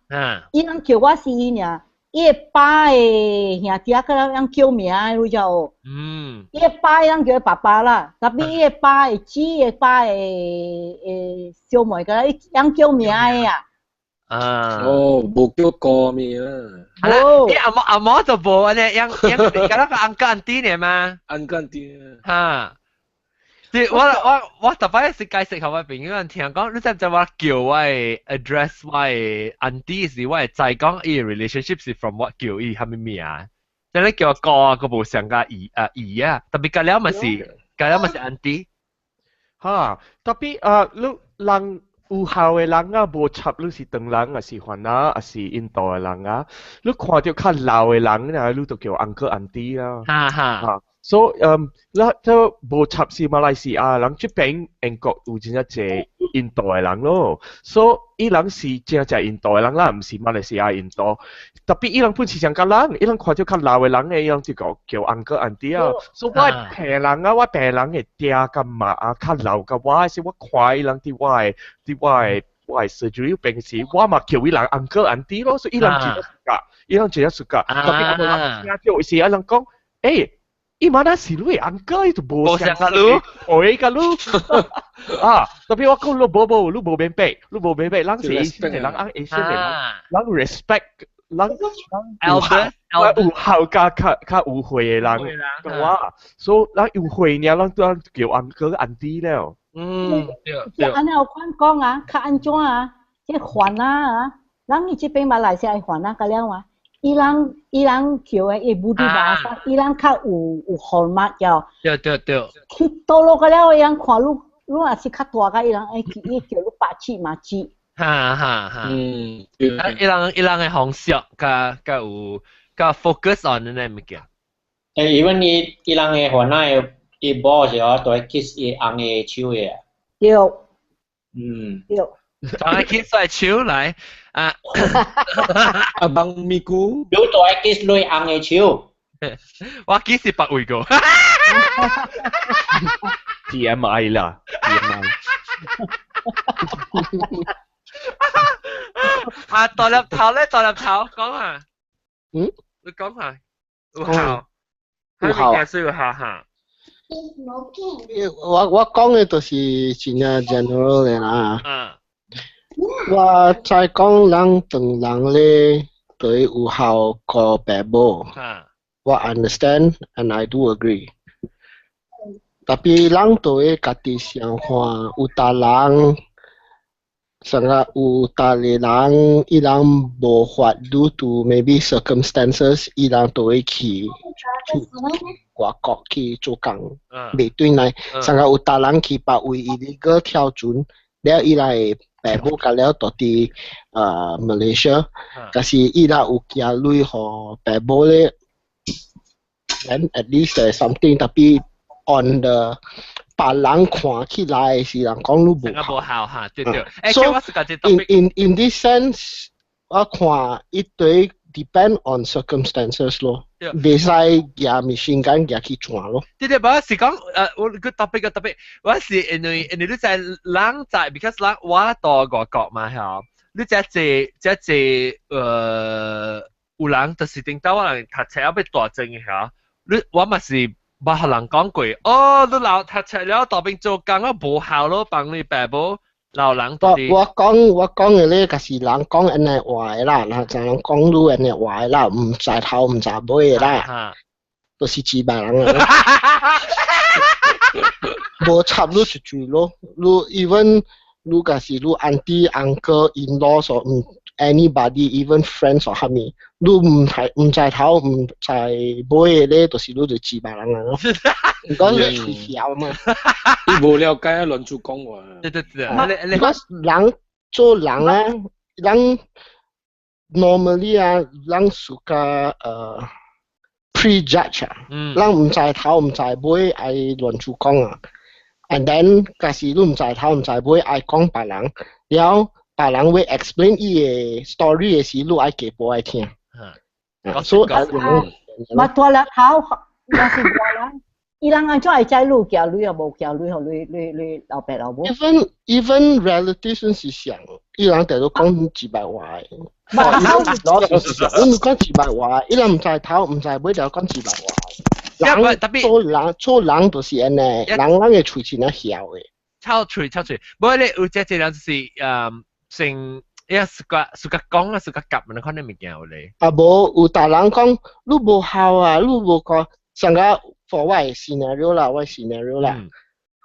伊人叫我是伊爾，伊的爸的兄弟仔個人叫名，你知無？伊的爸人叫伊爸爸啦，特別伊的爸的姊的爸的的小妹個，伊人叫名的啊。哦，無叫哥名啊。係啦，伊阿嬤阿嬤就無按呢，樣樣敢若個 uncle auntie 呢嘛。 Uncle auntie。嚇！我我我特擺是解釋予我朋友人聽講，你知唔知我叫我的 address 我的 auntie 時，我會知講伊的 relationship 是 from 我叫伊蝦米名？即你叫我哥啊，個無相佮姨啊姨啊，特別隔了嘛是，隔了嘛是 auntie。哈，特別啊，你人有孝的人啊，無插你是唐人，還是番仔，還是印度的人啊，你看著較老的人啊，你就叫 uncle auntie 啦。哈哈。哈，所以嗯，你就無插是馬來西亞人，這邊英國有真正濟印度的人咯，所以伊人是真正印度的人啦，毋是馬來西亞印度。特別伊人本是上較人，伊人看著較老的人的，伊人就叫叫 uncle auntie 啊。所以我病人啊，我病人的爹佮媽啊，較老佮我，是我看伊人佇我的 surgery 病時，我嘛叫伊人 uncle auntie 咯，所以伊人真正 suka，伊人真正 suka。特別我人聽到時，伊人講，欸，伊嘛那是你的 uncle，伊就無相佮你，學佮你。啊，特別我講你無無，你無免白，你無免白，人是 Asian 的人，人 Asian 的人，人 respect。人人有孝有孝較較較有歲的人，我，所以人有歲爾，人都叫 uncle auntie 了。嗯，對對。按呢有款講啊，較按怎啊？這番仔啊，人伊這邊馬來西亞番仔個了啊，伊人伊人叫的伊 budi bahasa，伊人較有有 hormat 叫。對對對。去倒落個了，伊人看你，你若是較大個，伊人會伊叫你pak cik mak cik。哈哈哈。嗯，伊人伊人的方式，較較有較 focus on 呢物件。欸，因為伊伊人的番仔的伊某是哦，都會 kiss 伊翁的手的。對。對。當 kiss 我手來啊！阿幫咪姑，你都愛 kiss 你翁的手。我 kiss 是別位個。 TMI 啦，TMI。啊，大粒頭咧，大粒頭講下。嗯？你講下。有效。有效。有效哈。我我講的就是真正 general 的啦。我在講人唐人咧對有孝顧爸母。我 understand and I do agree。特別人對家己想看有逐人，成個有逐個人，伊人無法 due to maybe circumstances，伊人都會去去外國去做工，袂轉來。成個有逐人去別位 illegal 跳船，了伊來爸母甲了蹛佇呃 Malaysia，但是伊若有寄鐳予爸母咧，then at least there's something 特別 on the 別人看起來是人講你無孝。無孝哈，對對。 So in this sense，我看伊對 depend on circumstances 咯，袂使舉 machine gun 舉去轉咯。對對，我是講呃，我個特別個特別，我是因為因為你知人在，because 人我到外國嘛嚇，你知這這這呃，有人就是頂到我人讀冊猶欲大陣的嚇，你我嘛是。捌予人講過，哦，你老讀冊了，大邊做工啊，無孝咯，幫你爸母老人。我我講我講的咧，就是人講按呢話的啦，人就人講你按呢話的啦，毋知頭毋知尾的啦，都是雞巴人啊。無插你一句咯，你 even 你若是你 auntie uncle in law 所毋 anybody even friends 或蝦米，你毋係毋知頭毋知尾的咧，就是你就雞巴人啊咯。唔講你喙潲嘛。你無了解啊，亂出講話。對對對。 Because 人做人啊，人 normally 啊，人 suka 呃 prejudge 啊，人毋知頭毋知尾愛亂出講啊。And then 假使你毋知頭毋知尾愛講別人，了別人會 explain 伊的 story 的時，你愛加補愛聽。所以嘛大粒頭，若是大人，伊人按怎會知你有交鐳啊無交鐳，予你老爸老母？ Even relatives 是想，伊人佇都講幾百話的。 But 是想，你講幾百話，伊人毋知頭毋知尾，就講幾百話。人特別做人做人就是按呢，人人的喙真正囂的。臭喙臭喙，無你有這這人就是成一自家自家講啊，自家夾，你看你物件有咧。啊無，有大人講你無孝啊，你無講，上個 for 我的 scenario 啦，我的 scenario 啦，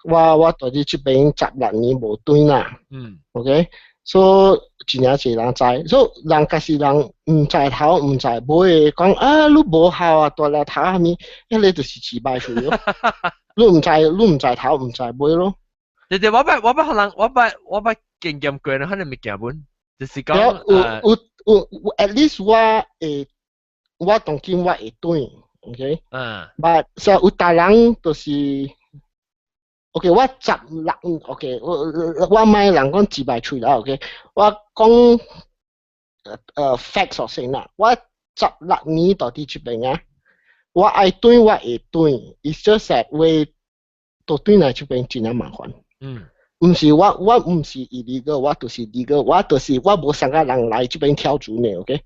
我佇這邊16年無轉啦。OK，so 真正濟人知，so 人家是人毋知頭毋知尾，講啊你無孝啊，大粒頭啥物，彼个就是自敗喙咯。你毋知頭毋知尾咯。對對，我捌可能我捌經驗過，可能物件本，就是講有有有有，at least 我會我當今我會轉，OK。But 所以有大人就是，OK，我十六，OK，我莫人講自敗喙啦，OK，我講facts 先啦，我十六年佇這邊啊，我愛轉我會轉，it's just that 為到轉來這邊真正麻煩。毋是我毋是 illegal，我就是 legal，我就是我無啥個人來這邊跳船的，OK。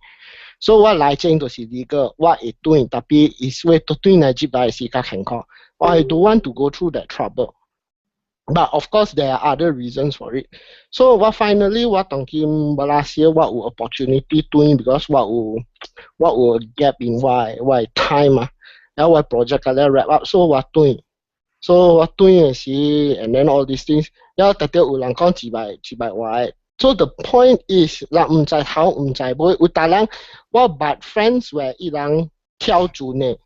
所以我來這就是 legal，我會轉，特別是為到轉來這邊是較艱苦。I don't want to go through that trouble. But of course there are other reasons for it. So 我 finally 我當今馬來西亞我有 opportunity 轉，because 我有 gap in 我 time 啊，然後我 project 甲了 wrap up，so 我轉。So 我轉的時，and then all these things，然後特別有人講幾百幾百話。So the point is，人毋知頭毋知尾，有逐人我捌 friends 話伊人跳船的，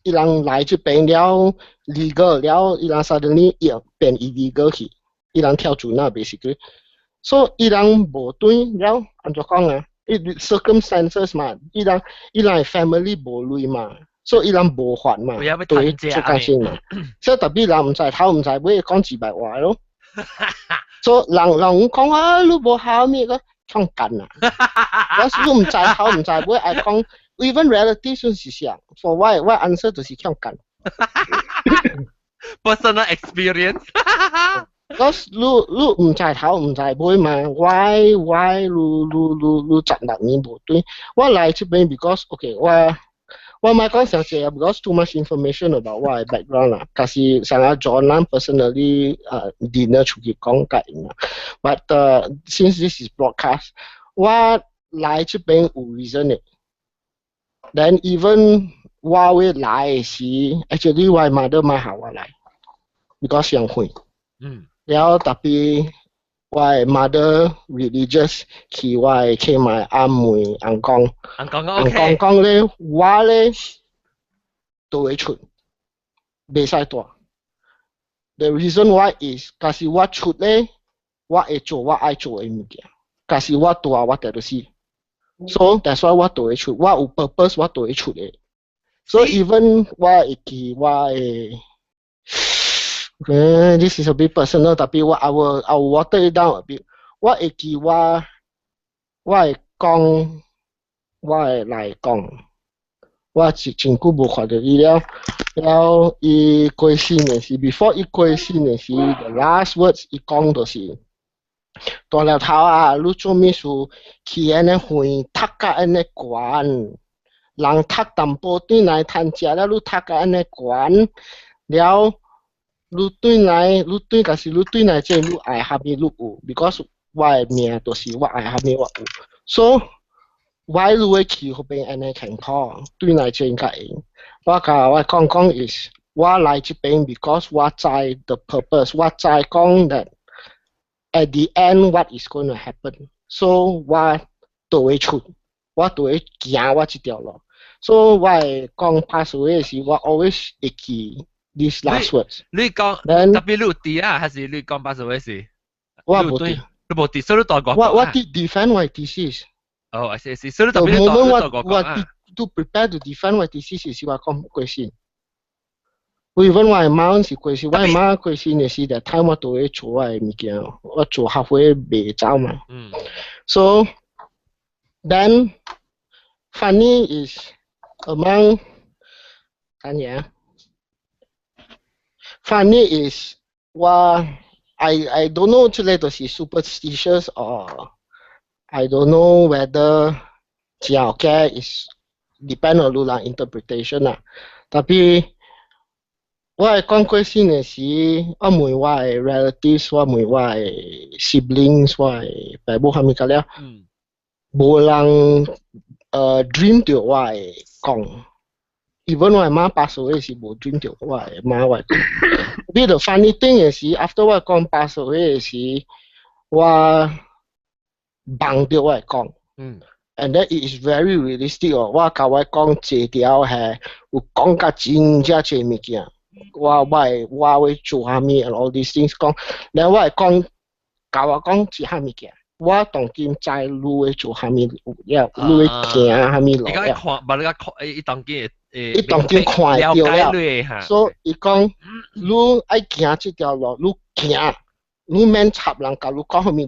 伊人來這邊了 legal 了，伊人 suddenly 伊變 illegal 去，伊人跳船啊，basically。So 伊人無轉了，按怎講啊？伊 circumstances 嘛，伊人 family 無鐳嘛。所以伊人無法嘛，對，出較先嘛。所以特別人毋知頭毋知尾，講幾百話咯。所以人人講啊，你無孝咩個，創幹啊！我是你毋知頭毋知尾，愛講 even relative 算是啥？For 我 answer 就是創幹。 Personal experience。我你毋知頭毋知尾嘛？Why 你16年無轉？我來這邊 because OK 我莫講詳細啊，because too much information about 我的 background 啦。但是上下 John 咱 personally dinner 出去講解啦。But since this is broadcast，我來這邊有 reason 的。Then even 我會來時，actually 我 mother 莫予我來，because 傷遠。然後特別我 mother religious 去我去買阿妹翁公，翁公翁公講咧，我咧都會出，袂使蹛。The reason why is，假使我出咧，我會做我愛做的物件。假使我蹛，我就死。So that's why 我都會出，我有 purpose 我都會出的。So even 我會記我會。Okay, this is a bit personal, 特別我 I will water it down a bit。我會記我會講，我會來講，我真真久無看著伊了。然後伊過身的時，before 伊過身的時，the last words 伊講就是：大粒頭啊，你做咩事去按呢遠，讀甲按呢懸，人讀淡薄轉來趁食了，你讀甲按呢懸，了。你轉來，你轉，假使你轉來這，你愛啥物你有，because 我的命就是我愛啥物我有，所以我你會去彼邊按呢艱苦，轉來這較會。我共我講講 is，我來這邊 because 我知 the purpose，我知講 that at the end what is going to happen，so 我都會出，我都會行我這條路，所以我會講 pass away 時，我 always 會記。These last words。你講特別你有佇啊，還是你講 pass away 時？我無佇，你無佇，所以你蹛外國。我 defend 我 thesis。哦，是是，所以你特別你蹛外國。我 to prepare to defend 我 thesis 是我講過身。我 even 我媽是過身，我媽過身的時，that time 我都會做我的物件，我做學會袂走嘛。So then funny is among 等下。Funny is 我 I don't know 這個就是 superstitious or I don't know whether 真 okay is depend on 你人 interpretation 啦。Tapi 我會講過身的時，我問我的 relatives，我問我的 siblings，我的爸母啥物個了，無人dream 著我會講。Even 我的媽 pass away 是無 dream 著我的媽我講。But the funny thing 的是，after 我講 pass away 的時，我夢著我會講。And then it is very realistic 哦，我共我講這條係有講甲真正濟物件，我會做啥物 and all these things 講，然後我會講，共我講一項物件，我當今知你會做啥物了，你會行啥物路了。你看，無你看，伊當今會伊當今看會著了，所以伊講，你愛行這條路，你行，你免插人共你講啥物，你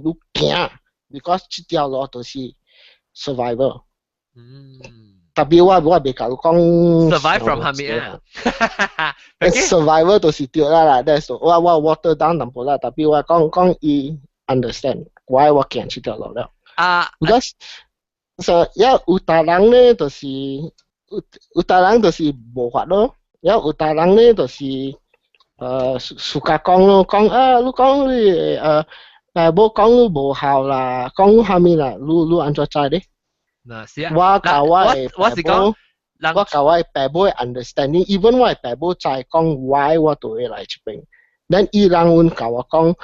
行，because 這條路就是 survival。Tapi 我袂共你講 survive from 啥物啊？survival 就是對啦啦，that's 我 water down 淡薄啦，tapi 我講講伊 understand，我行這條路了。Because so 有有大人咧，就是有大人就是無法咯，有大人咧就是suka 講咯，講啊，你講你無講你無孝啦，講啥物啦，你按怎知咧？嗱，是啊，我共我的我是講，我共我的爸母 understanding，even 我的爸母知講 why 我都會來這邊，then 伊人阮共我講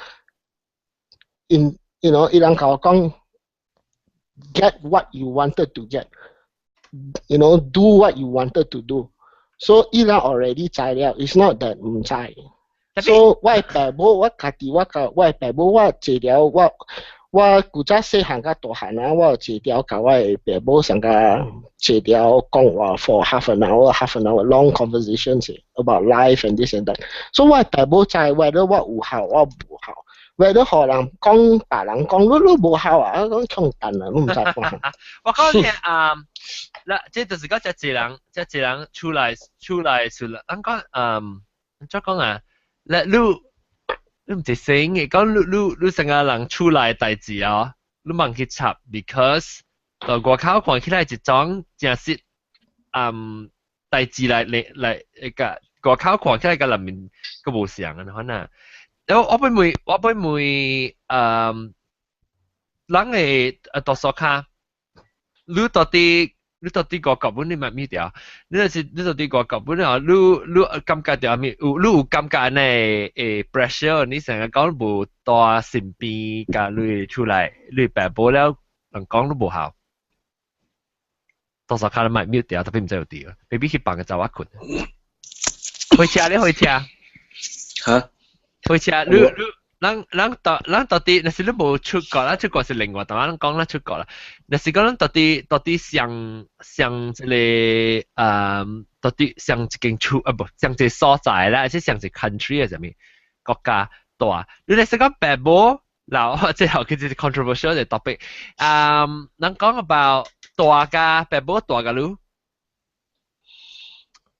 ，in 伊人共我講，get what you wanted to get，do what you wanted to do，so 伊人 already 知了，it's not that 毋知。So 我的爸母，我家己我共我的爸母，我坐了我。我古早細漢甲大漢啊，我有坐條共我的爸母上個坐條講話 for half an hour, half an hour long conversations about life and this and that。所以我的爸母知 whether 我有孝我無孝，whether 予人講別人講你你無孝啊，講強蛋啊，你毋知講。我講聽啊，嗱，這就是講這一人，這一人出來出來出來，咱講嗯，怎講啊？你你你毋是醒嘅，講你你你成個人出來代誌啊，你茫去插，because 到外口看起來一種真實，代誌來來來個外口看起來佮內面閣無相啊，可能。我欲問，我欲問，人會多數較，你到底外國本你咪咪掉？你就是你到底外國本啊？你你感覺著啥物？有你有感覺呢？pressure，你成日講無帶身邊，共你出來，你爸母了，人講你無孝。多數較你咪 mute 掉，tapi 毋知有掉，maybe 去放個查某睏。回車你回車。嚇？回車，你你。咱咱到咱到底，若是你無出國，咱出國是另外，但咱講咱出國啦。若是講咱到底到底上上這個到底上一間厝啊無，上一個所在啦，還是上一個 country 啊，啥物國家大？你若是講爸母，嗱，這後其實是 controversial 的 topic。咱講 about 大家爸母大共你，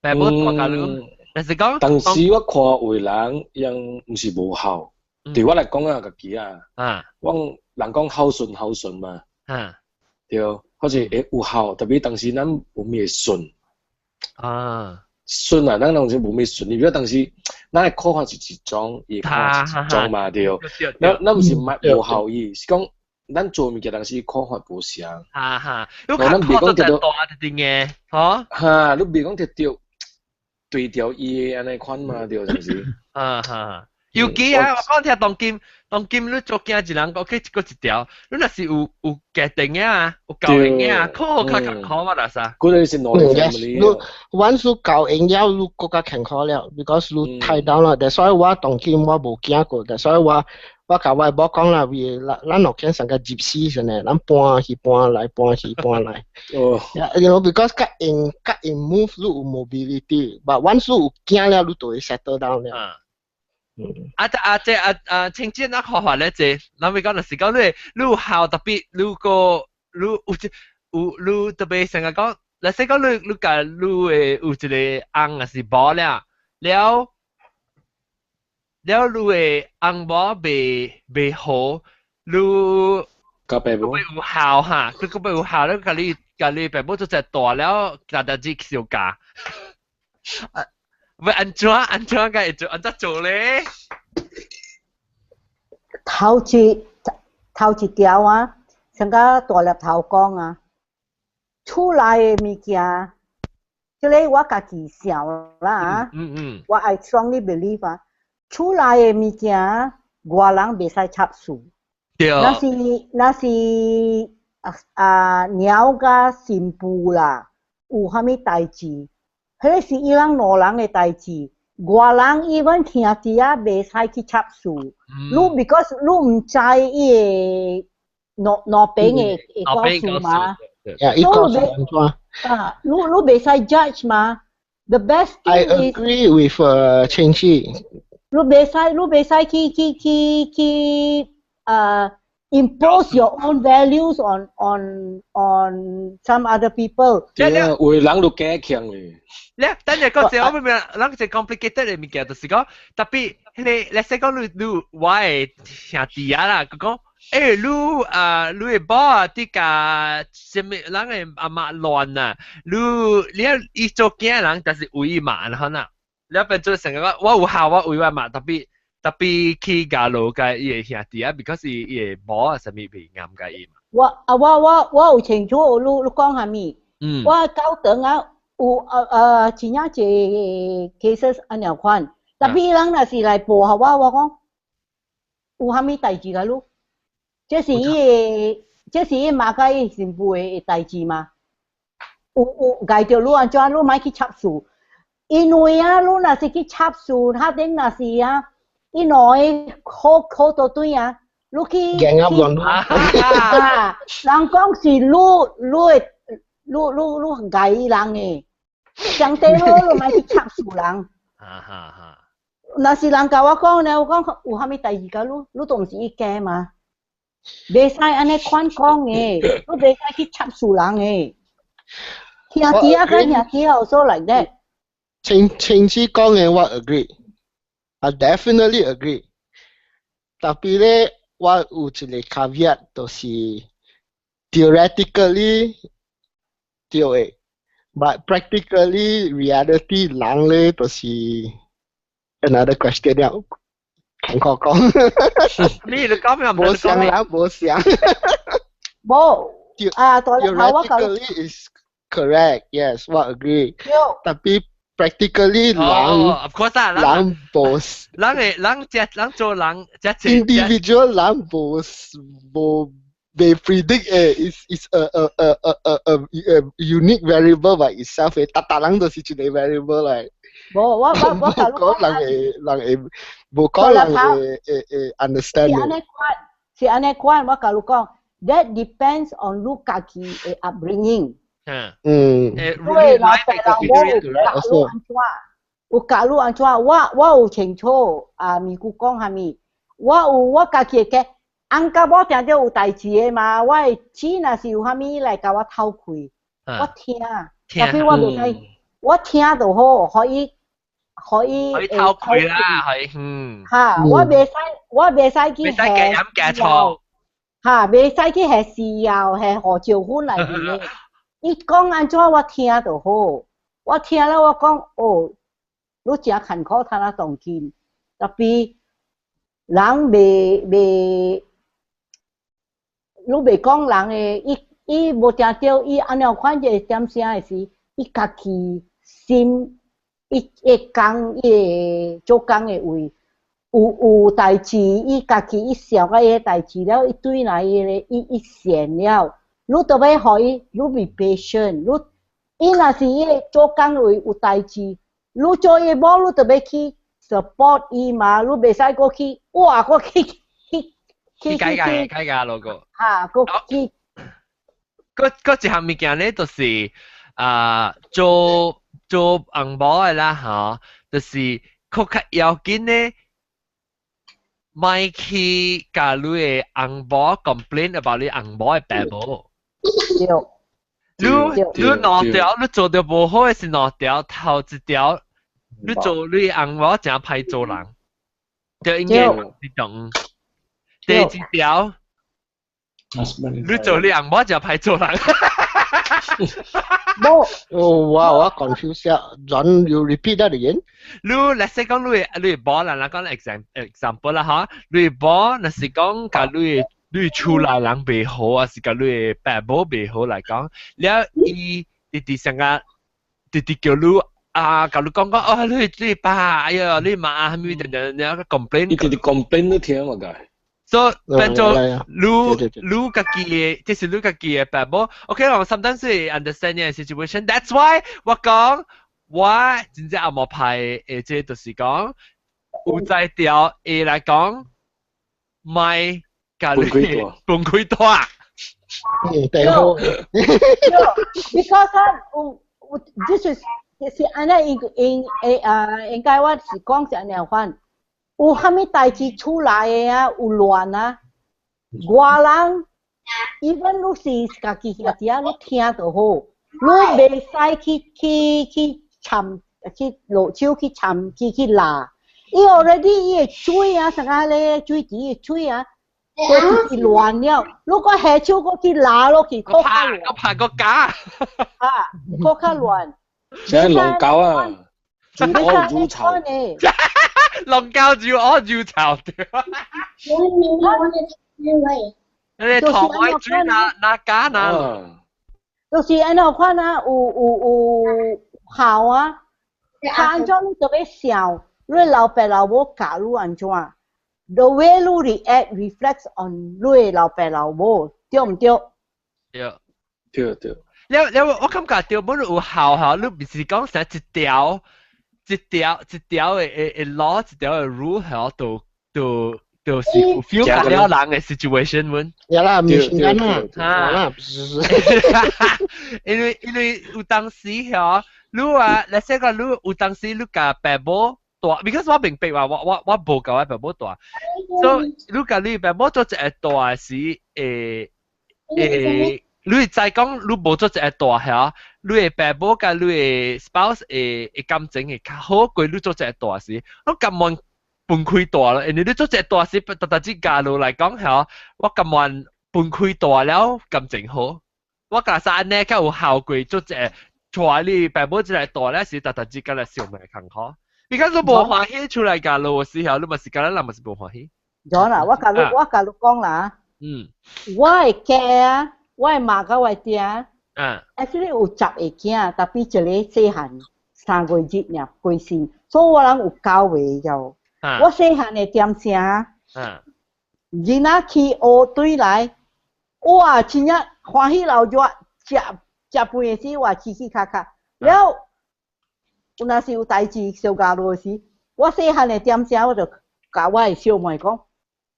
爸母大共你，若是講當時我看有人樣毋是無孝。對我來講啊，家己啊，我人講孝順孝順嘛，對，好似會有孝，tapi 當時咱無咩順，順啊，咱當時無咩順，你比如當時咱的看法是一種，伊的看法是一種嘛，對，咱咱毋是毋無孝意，是講咱做物件當時看法無相，哈哈，你咱袂講得到大一定的，吼，哈，你袂講得著對著伊的按呢款嘛，對，是毋是？哈哈。尤其啊，我講聽當今，當今你做囝一人個去一個一條，你若是有有家庭的啊，有教嬰的啊，可較艱苦嘛，啦啥？嗰個是兩個 family。你 once 你教嬰了，你閣較艱苦了，because 你太 down 啦。所以我當今我無囝過，所以我我共我某講啦，為咱咱兩間上個 gypsy 先呢，咱搬去搬來，搬去搬來。哦。 Because 較用較用 move 你有 mobility，but once 你有囝了，你就會 settle down 了。啊啊這啊啊，清潔那看法咧，這，咱咪講就是講你你有孝 tapi 你個你有一有你特別成日講，例如講你你共你的有一個翁抑是某了，了，了你的翁某袂袂好，你佮爸母有孝哈，佢個有孝，你共你共你爸母做隻大了，大大只相加。喂，按怎按怎個會做按怎做咧？頭一頭一條啊，像個大粒頭講啊，厝內的物件，這个我家己想啦。我 I strongly believe 啊，厝內的物件，外人袂使插手。若是啊啊娘佮新婦啦，有啥物代誌，彼个是伊人兩人的代誌，外人 even 兄弟仔袂使去插手。你 because 你毋知伊的兩兩邊的的故事嘛。呀，伊故事按怎？啊，你你袂使 judge 嘛。The best thing I agree with 清氣。你袂使去去去去impose your own values on some other people。對啊，有的人都驚強咧。咧，等陣講時我明明，咱個 complicated 的物件，就是講特別彼个，let's say 講你你我的兄弟啊啦，佢講，欸，你啊，你的某啊，佇共啥物人的阿媽亂啊，你你伊做囝人，但是為伊媽然後呐，你變做成個我有孝，我為我媽，特別特別去加落共伊的兄弟啊，because 伊伊的某啊，啥物袂啱共伊嘛。我啊，我我我有清楚你你講啥物？我到長啊。有真正濟 cases 按呢款，特別人若是來報予我，我講有啥物代誌共你？這是伊的，這是伊媽佮伊新婦的代誌嗎？有有礙著你按怎，你莫去插事。因為啊，你若是去插事，他頂若是啊，伊兩个好好多對啊，你去去啊，人講是你你的。你你你礙伊人的，相對好你莫去插事人。哈哈哈！若是人共我講呢，我講有啥物代誌共你，你都毋是伊家嘛？袂使按呢款講的，你袂使去插事人的。兄弟啊，佮兄弟 also like that。清清子講的我 agree，I definitely agree。特別咧，我有一个 caveat，就是 theoretically 對的，but practically reality 人咧就是 another question 了，坎坷講。你你講咩？無相啦，無相。無啊， Theoretically is correct, yes, 我 agree。特別 practically 人，of course 啊，人無，人會人只人做人只 individual 人無無。被 predict 誒，is a unique variable by itself 誒，逐逐人都是一个 variable 嚟。無，我我我無講人會人會無講人會會會 understand。是按呢款，是按呢款，我共你講，that depends on 你家己的 upbringing。對，老爸老母有教你按怎，有教你按怎，我我有清楚啊，咪姑講啥物，我有我家己的。翁佮某定著有代誌的嘛，我的錢若是有啥物來共我透氣，我聽，特別我袂使，我聽就好，可以可以可以透氣啦，係，嚇，我袂使，我袂使去袂使加飲加醋，嚇，袂使去下豉油、下胡椒粉內面的。伊講按怎我聽就好，我聽了我講哦，你誠艱苦，趁啊當今，特別人袂袂。你袂講人的，伊伊無聽著，伊按呢款一個點聲的時，伊家己心，伊會工，伊會做工的位，有有代誌，伊家己伊想到伊个代誌了，伊對來伊个伊伊善了，你都欲予伊，你 be patient，你伊若是伊个做工位有代誌，你做伊某，你就欲去 support 伊嘛，你袂使閣去，哇，閣去去。去解解解解嗰個。嚇，閣去。嗰嗰一項物件咧，就是啊，做做翁某的啦，吼，就是閣較要緊咧，莫去共你的翁某 complain about 你翁某的爸母。對。你你兩條，你做得無好的是兩條，頭一條，你做你翁某誠歹做人。對，應該你懂。第一條，你做你紅毛就歹做人。冇。哦，我 confused 啊！John, you repeat that again？你 let's say 講你某啦，咱講 example 啦嚇，你某若是講共你厝內人袂好啊，是共你爸母袂好來講，了伊直直成個直直叫你啊，共你講講哦，你爸，哎呀，你媽啥物等等，然後 complain，伊直直 complain 你聽嘛個。所以變做你家己的，這是你家己的爸母。OK，我 sometimes 會 understand 嘅 situation。That's why 我講我真正紅毛派的，這就是講有才調會來講，莫共你分開蹛。嗯，對好。 Because 啊，有有，this is 是按呢應應會啊，應該我是講是按呢款。有啥物代誌出來的啊，有亂啊，外人，even 你是家己兄弟啊，你聽就好，你袂使去參去落手去參去鬧。伊 already 伊的嘴啊，啥個咧水池的水啊，都一直亂了。如果下手閣去鬧落去，閣較亂。閣拍閣加。啊，閣較亂。這龍狗啊，煮惡煮臭。龍狗煮惡煮臭對。你糖愛煮哪哪家哪？就是按呢款啊，有孝啊，較按怎你特別想，你老爸老母教你按怎，the way 你 react reflects on 你老爸老母，對毋對？對。對對。了了，我感覺對，本有孝吼，你毋是講成一條的 law，一條的 rule 吼，就是 fulfill 了人的 situation 們。有啦，唔是簡啦，啦，因為有當時吼，你啊，你說講你有當時你共爸母蹛，because 我明白話，我無共我爸母蹛，所以你共你爸母做一个蹛時，會。你會知講你無做一个蹛嚇，你的爸母佮你的 spouse 會感情會較好過你做一个蹛時，我甘願分開蹛咯，因為你做一个蹛時，特特只家路來講嚇，我甘願分開蹛了感情好。我假使按呢較有效過做一个蹛你爸母一个蹛了時，特特只敢來小命艱苦。你講你無歡喜出來家路的時候，你嘛是敢咱人嘛是無歡喜。咗啦，我共你講啦，我的家啊。我的媽佮我的爹，actually 有十個囝，tapi 一个細漢3個月爾過身，所以我人有九個了。我細漢的點聲，囡仔去學轉來，哇，真正歡喜流熱，食食飯的時話起起卡卡，了有若是有代誌相交落時，我細漢的點聲我就共我的小妹講，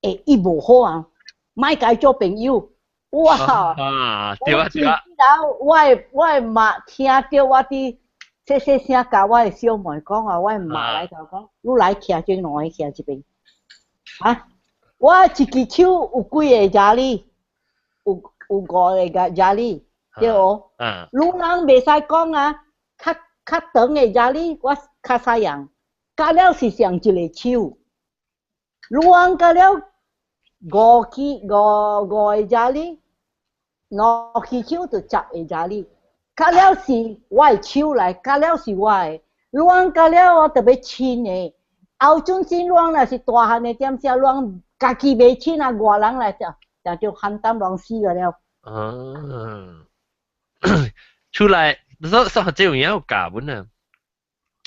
欸，伊無好啊，莫共伊做朋友。哇！啊，對啊對啊。然後我的媽聽著我佇細細聲共我的小妹講啊，我的媽來共我講，你來徛這兩个徛這邊。啊！我一支手有幾个 jari？有五個 jari，對無？嗯。女人袂使講啊，較較長的 jari 我較使用，加了是上一个手。女人加了五支五個 jari。兩支手就十个 jari，加了是我的手來，加了是我的。女人加了我特別親的，後陣時女人若是大漢的點聲，女人家己袂親啊，外人來就就簡單人死個了。啊，出來，所所以這樣有教本啊。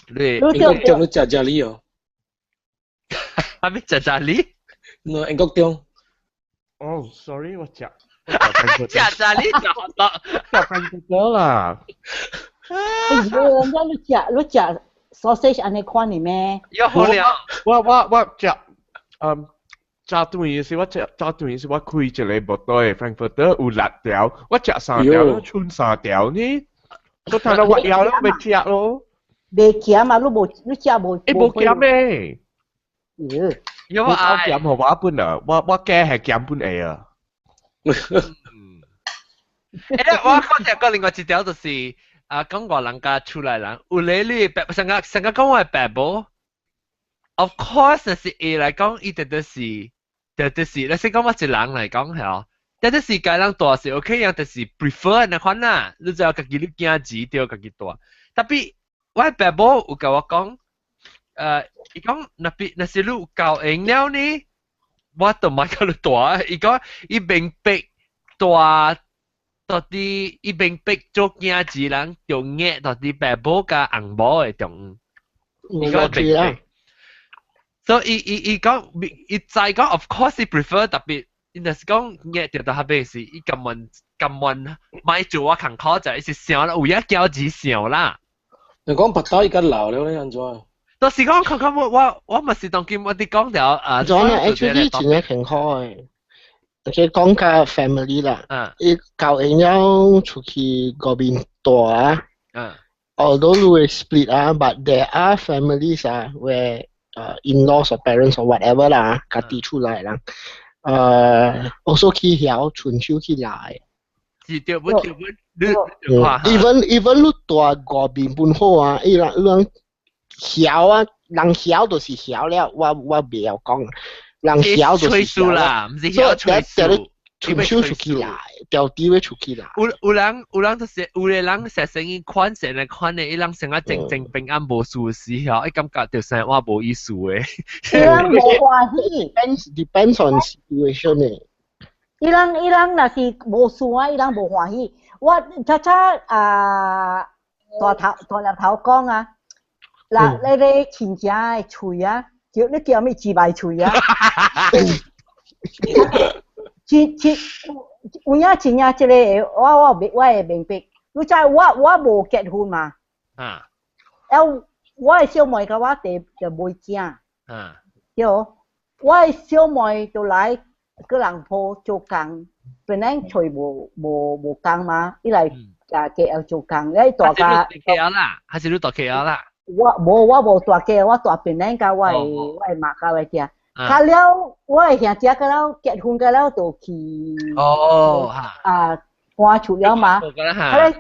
你英國中你食 jari 哦？啥物食 jari？喏，英國中。哦，sorry，我食。食 jari 食好多，食飯就啦。哎呦，人家你食 sausage 按呢款的咩？有好了。我食，早頓時我食早頓時我開一个木袋 Frankfurter 有六條，我食三條，剩三條呢。我睇到我枵了，欲食咯。袂鹹嘛，你無你食無？欸，無鹹咩？有啊。鹹予我本啊，我加係鹹本會啊。欸，我講一個另外一條就是啊，講外人家出來人，有咧你白上個上個講我的爸母， ，of course 是會來講，伊直直是，直直是，你先講我一人來講係，直直是家人蹛是 OK，樣就是 prefer 那款啦，你就家己你囝兒對家己蹛。Tapi 我爸母有共我講，伊講若比若是你有夠閒了呢，我就莫共你蹛。伊講伊明白蹛到底，伊明白做囝兒人重要到底爸母佮翁某的重要。伊講明白。所以伊伊伊講，伊知講，of course 伊 prefer tapi 伊若是講額著到較尾是，伊甘願甘願莫做我艱苦就伊是想啦，為咗囝兒想啦。你講白刀而家老了咧，按怎？就是講，看看我我我嘛是當今我佇講著啊。咗呢，actually 真係健康嘅，即係講較 family 啦。伊夠閒了出去外面蹛啊。Although 你會 split 啊，but there are families 啊，where in-laws or parents or whatever 啦，家己出來啦，also 去曉春秋去來。是對不對不？你 even 你蹛外面本好啊，伊人人曉啊，人曉就是曉了，我我袂曉講，人曉就是曉啦，毋是曉吹數。春秋出去來，調啲會出去來。有有人有人就是有個人說生意款成個款的，伊人生啊正正平安無事時候，伊感覺就生活無意思的。伊人無歡喜。 Depends on situation 的。伊人伊人若是無事啊，伊人無歡喜。我早早啊大頭大粒頭講啊，嗱你個親戚的喙啊，叫你叫咩自賣喙啊？真真有影真正這個我我我會明白。你知我我無結婚嘛？啊。了，我的小妹佮我弟就袂囝。對，我的小妹就來吉隆坡做工，本來揣無無無工嘛，伊來啊 KL 做工，你蹛甲 KL 啦，還是你蹛 KL 啦？我無我無蹛 KL，我蹛檳城佮我的我的媽佮我的囝。較了，我的兄弟佮了結婚佮了就去哦啊搬厝了嘛。彼个哈，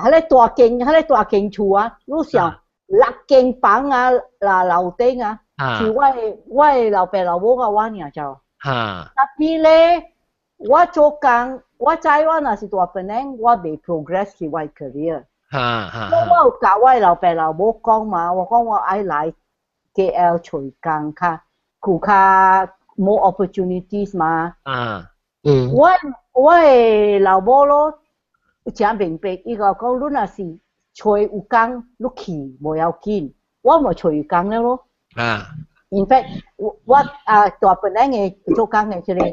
彼個大間，彼個大間厝啊，你想六間房啊，嗱樓頂啊，是我的我的老爸老母佮我爾就。Tapi 咧，我做工，我知我若是蹛檳城，我袂 progress 去我的 career。我我有共我的老爸老母講嘛，我講我愛來 KL 揣工較有較 more opportunities 嘛。我我的老母咯，誠明白，伊共講你若是揣有工，你去無要緊，我嘛揣有工了咯。In fact，我我啊蹛檳城的做工的這個，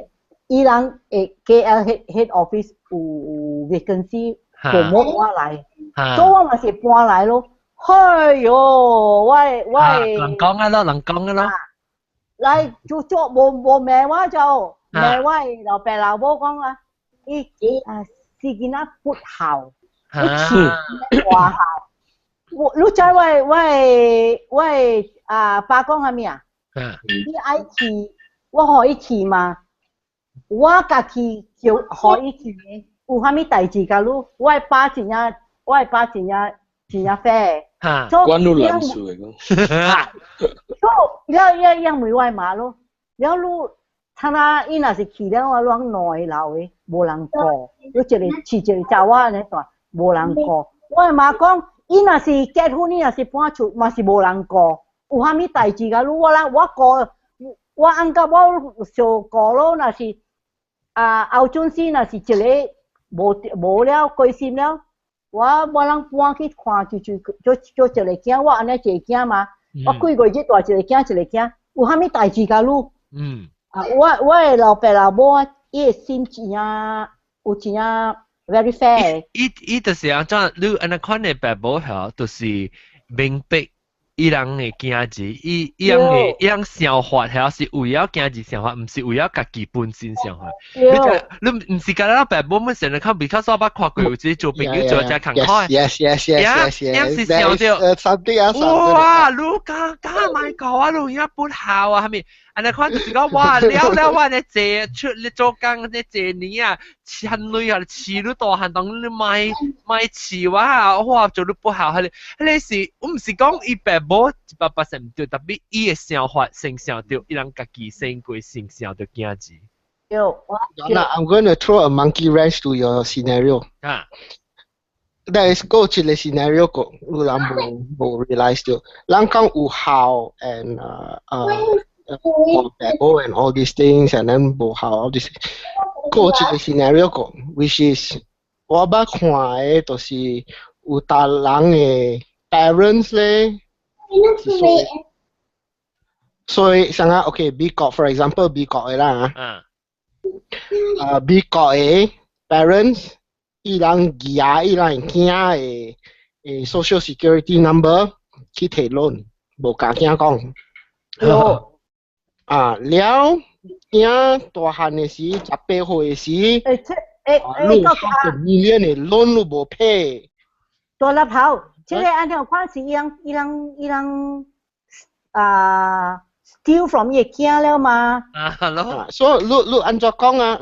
伊人會 KL head office 有有 vacancy promote 我來，所以我嘛是搬來咯。哎喲，我我人講啊咯，人講啊咯。來就做無無罵我就罵我的老爸老母講啊，伊啊是囡仔不孝，你去外孝。我你知我的我的我的啊爸講啥物啊？你愛去，我予伊去嘛？我家己叫予伊去的，有啥物代誌共你？我的爸真正，我的爸真正真正 fair。關你難事的講。所以了伊伊問我媽咯，了你，他那伊若是去了，我攏兩个老的，無人顧，你一个飼一個查某按呢蹛，無人顧。我的媽講，伊若是結婚，伊若是搬厝，嘛是無人顧。有啥物代誌共你？我人我顧，我按甲我相顧咯。若是啊後陣時若是一個無無了歸心了，我我人搬去看就就就就一個囝，我按呢一个囝嘛，我幾個月蹛一個囝一個囝，有啥物代誌共你？啊，我我的老爸老母伊的心真正有真正 very fair。伊伊就是按怎，你按呢款的爸母吼，就是明白伊人的囝兒，伊伊人的伊人想法，還是為了囝兒想法，毋是為了家己本身想法。你你毋是干焦爸母們成日看，because 我捌看過有一個做朋友做遮艱苦的。 Yes. 是想著 something else. 哇！你敢敢莫教我，你有影不孝啊？啥物？按呢款就是講，哇！了了我咧坐出咧做工咧坐年啊，飼女啊，飼你大漢當你莫莫飼我啊！我做你不孝，彼個彼個是，我毋是講伊爸母100%毋對，特別伊的想法先想著，伊人家己先過先想著囝兒。對。 Now I'm going to throw a monkey wrench to your scenario. 啊。 There is 閣一個 scenario 個，有人無無 realize 著，人講有孝 and 顧爸母 and all these things and then 無孝 all this。閣一個 scenario 個，which is 我捌看的，就是有逐人的 parents 咧，是所以所以啥個 OK 美國 for example 美國的啦，啊美國的 parents 伊人舉伊人囝的的 social security number 去提 loan，無共囝講。啊，了囝大漢的時，18歲的時，欸，你個 million 的 loan 都無賠。大粒頭，這個按怎看是伊人伊人伊人啊 steal from 伊的囝了嘛？啊，咯。所以你你按怎講啊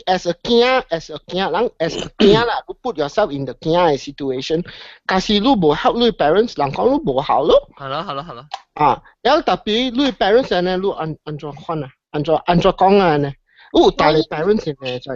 ？As a 囝，as a 囝，人 as a 囝啦，你 put yourself in the 囝的 situation，假使你無 help 你 parents，人講你無孝咯。係咯，係咯，係咯。啊，了特別你 parents 呢，你按按怎看啊？按怎按怎講啊呢？有大個 parents 呢，就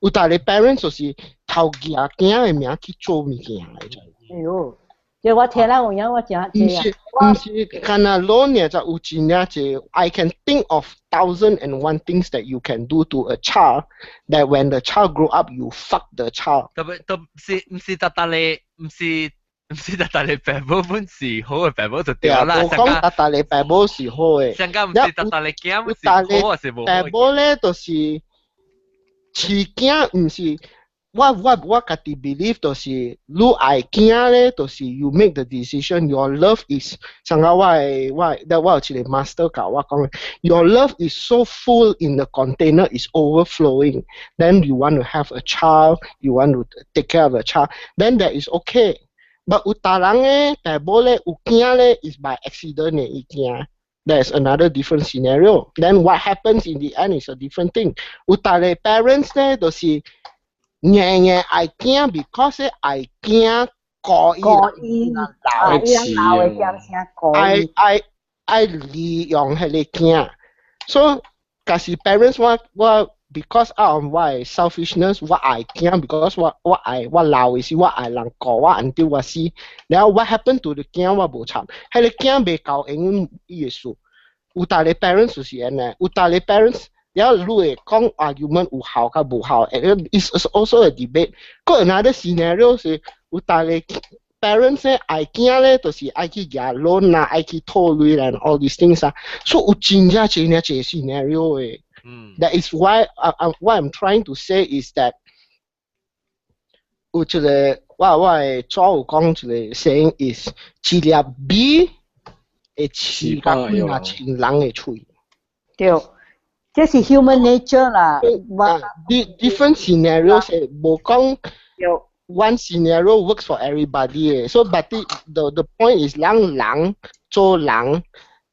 有大個 parents 就是偷舉囝的名去做物件來就。哎喲，這我聽啦有影，我真毋是毋是，干焦 loan 呢就有真正濟，I can think of thousand and one things that you can do to a child that when the child grow up you fuck the child。特別都是毋是特特咧，毋是毋是特特咧，爸母本是好的爸母就對啦。無講特特咧爸母是好的。上個毋是特特咧囝，是好還是無好？爸母咧就是飼囝，毋是。我我我家己 believe 就是你愛囝咧，就是 you make the decision. Your love is 上個我我我有一個 master 教我講，your love is so full in the container is overflowing. Then you want to have a child, you want to take care of a child, then that is okay. But 有逐人咧，爸母咧有囝咧 is by accident 的伊囝。That's another different scenario. Then what happens in the end is a different thing. 有逐個 parents 咧，就是硬硬愛囝，because 愛囝顧伊顧伊老老的點聲顧愛愛愛利用彼個囝，所以假使 parents 我我 because out of 我的 selfishness 我愛囝，because 我我愛我老的時我愛人顧我 until 我死，然後 what happen to the 囝我無參，彼個囝袂夠用伊的事，有逐個 parents 就是按呢，有逐個 parents。然後你會講 argument 有效佮無效，it's also a debate。閣 another scenario 是有逐個 parents 咧愛囝咧，就是愛去舉 loan 啊，愛去討鐳啦，all these things 啊，所以有真正真正濟 scenario 的。That is why what I'm trying to say is that 有一個我我的祖有講一個 saying is 一粒米會飼甲幾若千人的喙。對。這是 human nature 啦。 Different scenarios 無講 one scenario works for everybody 的。So but the point is 人人做人，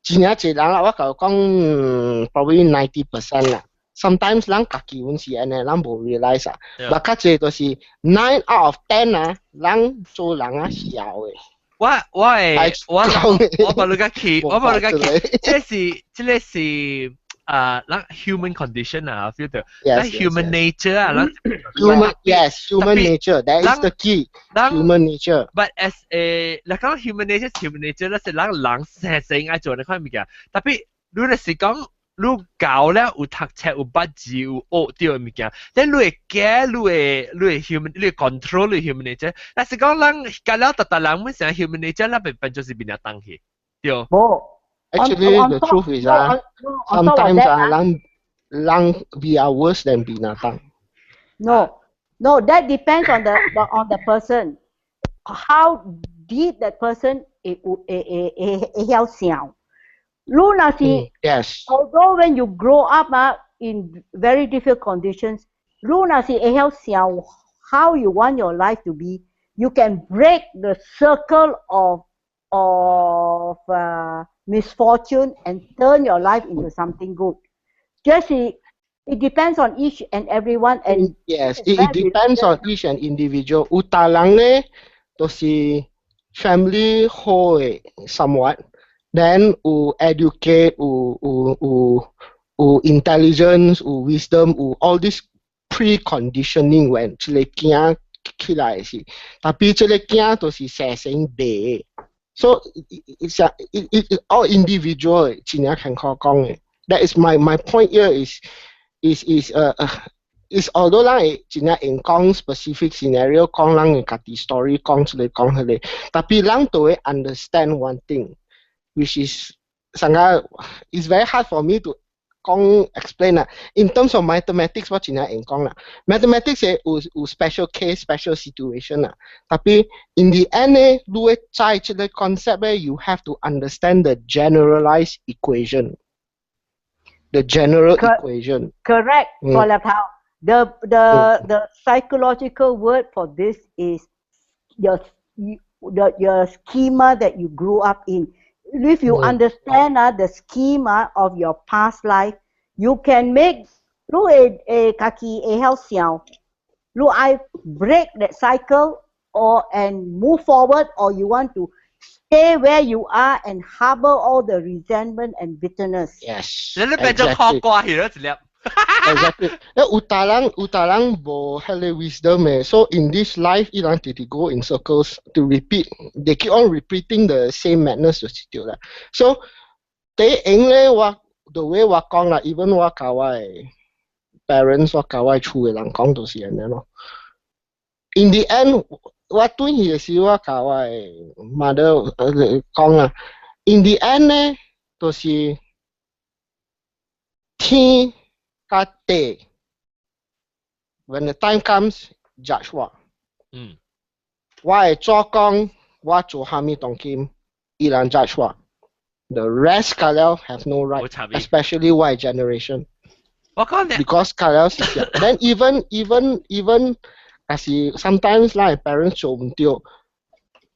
真正濟人啦，我共講 probably 90% 啦。Sometimes 人家己阮是按呢，人無 realize 啊。但較濟就是 9 out of 10 啊，人做人啊是枵的。我我會我我把你個去，我把你個去，這是這個是。啊，咱 human condition 啊，feel 到，咱 human nature 啊，咱 human yes human nature that is the key human nature。 But as a 你講 human nature human nature 咧是咱人生生愛做呢款物件，特別你若是講你教了有讀冊有捌字有學著的物件，但你會驚你會你會 human 你會 control 你 human nature，但是講咱教了逐逐人本身 human nature 咱變變做是變了當去，對。無。 Actually, the truth is ah, sometimes ah, 人人 we are worse than binatang. No, that depends on the person. How deep that person 會會會會會曉想。你若是 although when you grow up 啊 in very difficult conditions，你若是會曉想 how you want your life to be, you can break the circle of misfortune and turn your life into something good. Just it depends on each and everyone and Yes, it depends on each and individual. 有逐人咧，都是 family 好的 somewhat。Then 有 educate 有有有有 intelligence 有 wisdom 有 all this preconditioning when 這個囝起來是，tapi 這個囝都是生成白。So it all individual 真正艱苦講的。That is my point here is although 咱會真正會講 specific scenario，講咱的家己 story，講出來講彼個，tapi 咱都會 understand one thing，which is 上個 it's very hard for me to 講 explain 啦。In terms of mathematics，我真正會講啦。Mathematics 有有 special case、 special situation 啦。Tapi in the end 咧，你會知這個 concept 咧，you have to understand the generalized equation。The general equation. Correct. The psychological word for this is your schema that you grew up in. If you understand the schema of your past life, you can make 你會會家己會曉想，你愛 break that cycle or and move forward, or you want to stay where you are and harbor all the resentment and bitterness. Yes. 你變做學瓜去了一粒。 Exactly. 有大人有大人無彼個 wisdom 的，so in this life 伊人直直 go in circles to repeat. They keep on repeating the same madness 就是對啦。So 第一用咧，我 the way 我講啦，even 我教我的 parents，我教我厝的人講就是按呢咯。In the end，我轉去的時，我教我的 mother 講啦。In the end 咧，就是天佮地。When the time comes, judge 我。我會做工，我做蝦米當今，伊人 judge 我。The rest 較了 have no right, especially 我 generation. 我講你 Because 較了是這樣。Then even 還是 sometimes 咱 parents 做毋對，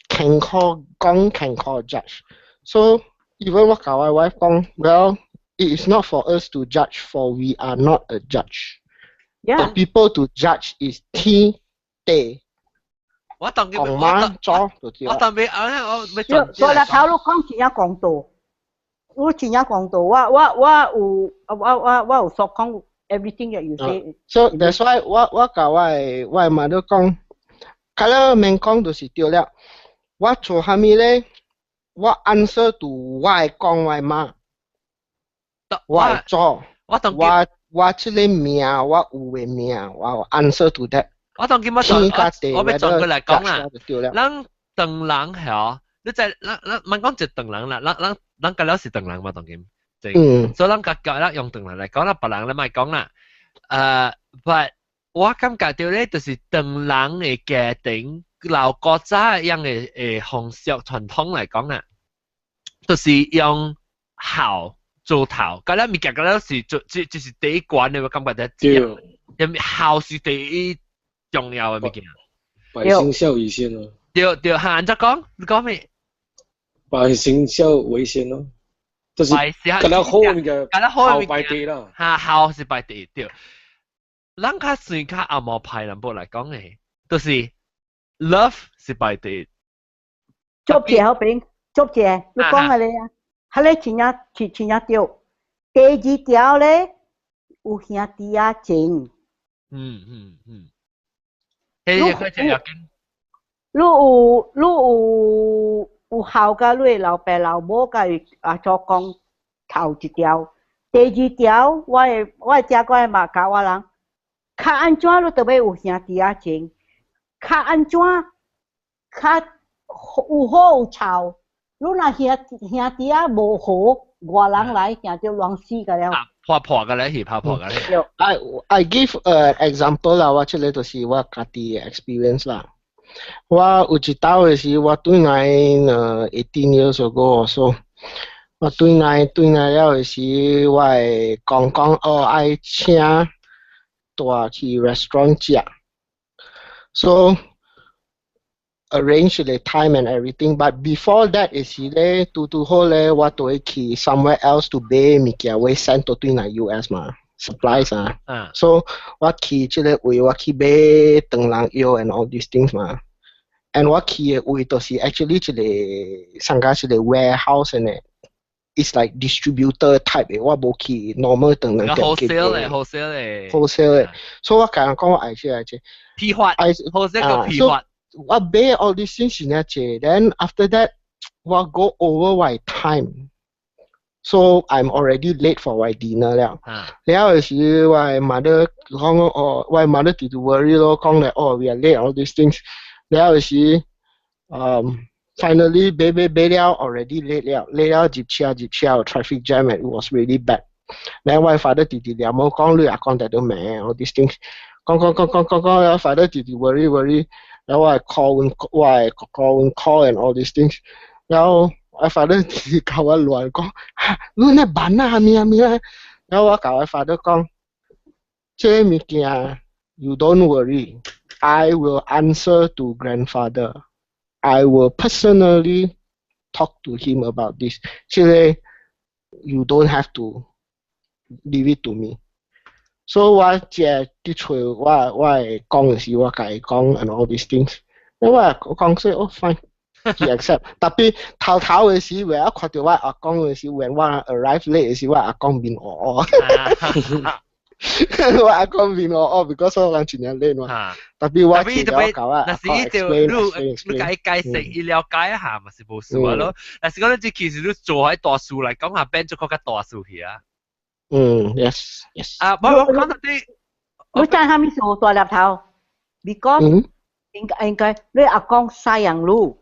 坎坷講坎坷 judge。So even 我共我 wife 講，well, it is not for us to judge, for we are not a judge. The people to judge is 天地。我當講媽做就對。我當俾啊，我要所以頭路講真正公道，我真正公道，我我我有我我我有所講 everything that you say。 So that's why 我我共我的我的媽都講，較了免講就是對了。我做蝦米咧？我 answer to 我會講我的媽，我會做，我當我我這個命，我有的命，我有 answer to that。我當今我轉，我欲轉過來講啦。咱唐人係你在咱咱毋講一唐人啦，咱咱咱較了是唐人嘛，當今。所以咱較較咱用唐人來講啦，別人咧莫講啦。But 我感覺著咧，就是唐人的家庭老古早樣的的風俗傳統來講啊，就是用孝做頭，較了物件較了是做，這這是第一關的，我感覺得。對。因為孝是第一重要的物件。百行孝為先咯。對對，嚇，按怎講？你講咩？百行孝為先咯，就是較了好物件，較了好孝排第啦。嚇，孝是排第一對。咱較算較紅毛派人部來講的，就是 love 是排第一。足謝好平，足謝，你講的咧啊，彼個真正真真正對。第二條咧，有兄弟仔情。彼個真要緊。你有你有有孝佮你的老爸老母佮伊阿祖公頭一條，第二條我的我的姐我的媽教我人，較按怎你都欲有兄弟仔情，較按怎較有好有臭，你若兄兄弟仔無好，外人來行就亂死個了。破破個咧，是拍破個咧。 I give a example 啦，我這個就是我家己的 experience 啦。我有一道的時，我轉來18 years ago so，我轉來轉來了的時，我會講講哦愛請帶去 restaurant 食，so arrange the time and everything. But before that 的時咧，拄拄好咧，我都會去 somewhere else to 買物件，會 send 到轉來 US 嘛，supplies 啊。So 我去這個位，我去買腸人藥 and all these things 嘛。And 我去的位就是 actually 一個上加一個 warehouse 呢， it's like distributor type 嘅，我無去 normal 唐人店 wholesale 咧，wholesale 咧，wholesale 嘅，所以我共人講我愛這愛這，批發，wholesale 個批發。我買 all these things 是呢這，then after that 我 go over my time。So I'm already late for my dinner 了。了時我 mother 講哦，我 mother 直直 worry 咯，講咧哦，we are late all these things。了時，finally 買買買了，already late 了，late 了入車入車，traffic jam it was really bad。then 我 father 直直念我講你阿公在度罵 all these things，講講講講講講了，father 直直 worry worry，然後我 call 我 call call and all these things，然後我 father 直直共我亂講，你那慢啊，咩啊咩啊，然後我共我 father 講，這物件 you don't worry，I will answer to grandfather。I will personally talk to him about this. 這個 you don't have to leave it to me. So 我這啲找我我會講的時，我共伊講 and all these things。因為我講說哦 fine。he accept。特別頭頭的時，when 我看到我阿公的時，when 我 arrive late 的時，我阿公面烏烏。我阿公面烏烏，because 我人真正 late 嘛。特別我記得我教我若是伊就你你共伊解釋，伊了解一下嘛是無事啊咯。若是講你這其實你做喺大事來講下，變做較較大事去啊。嗯，yes。啊，我我講到啲，你知啥物事大粒頭？Because 應該應該你阿公西洋路。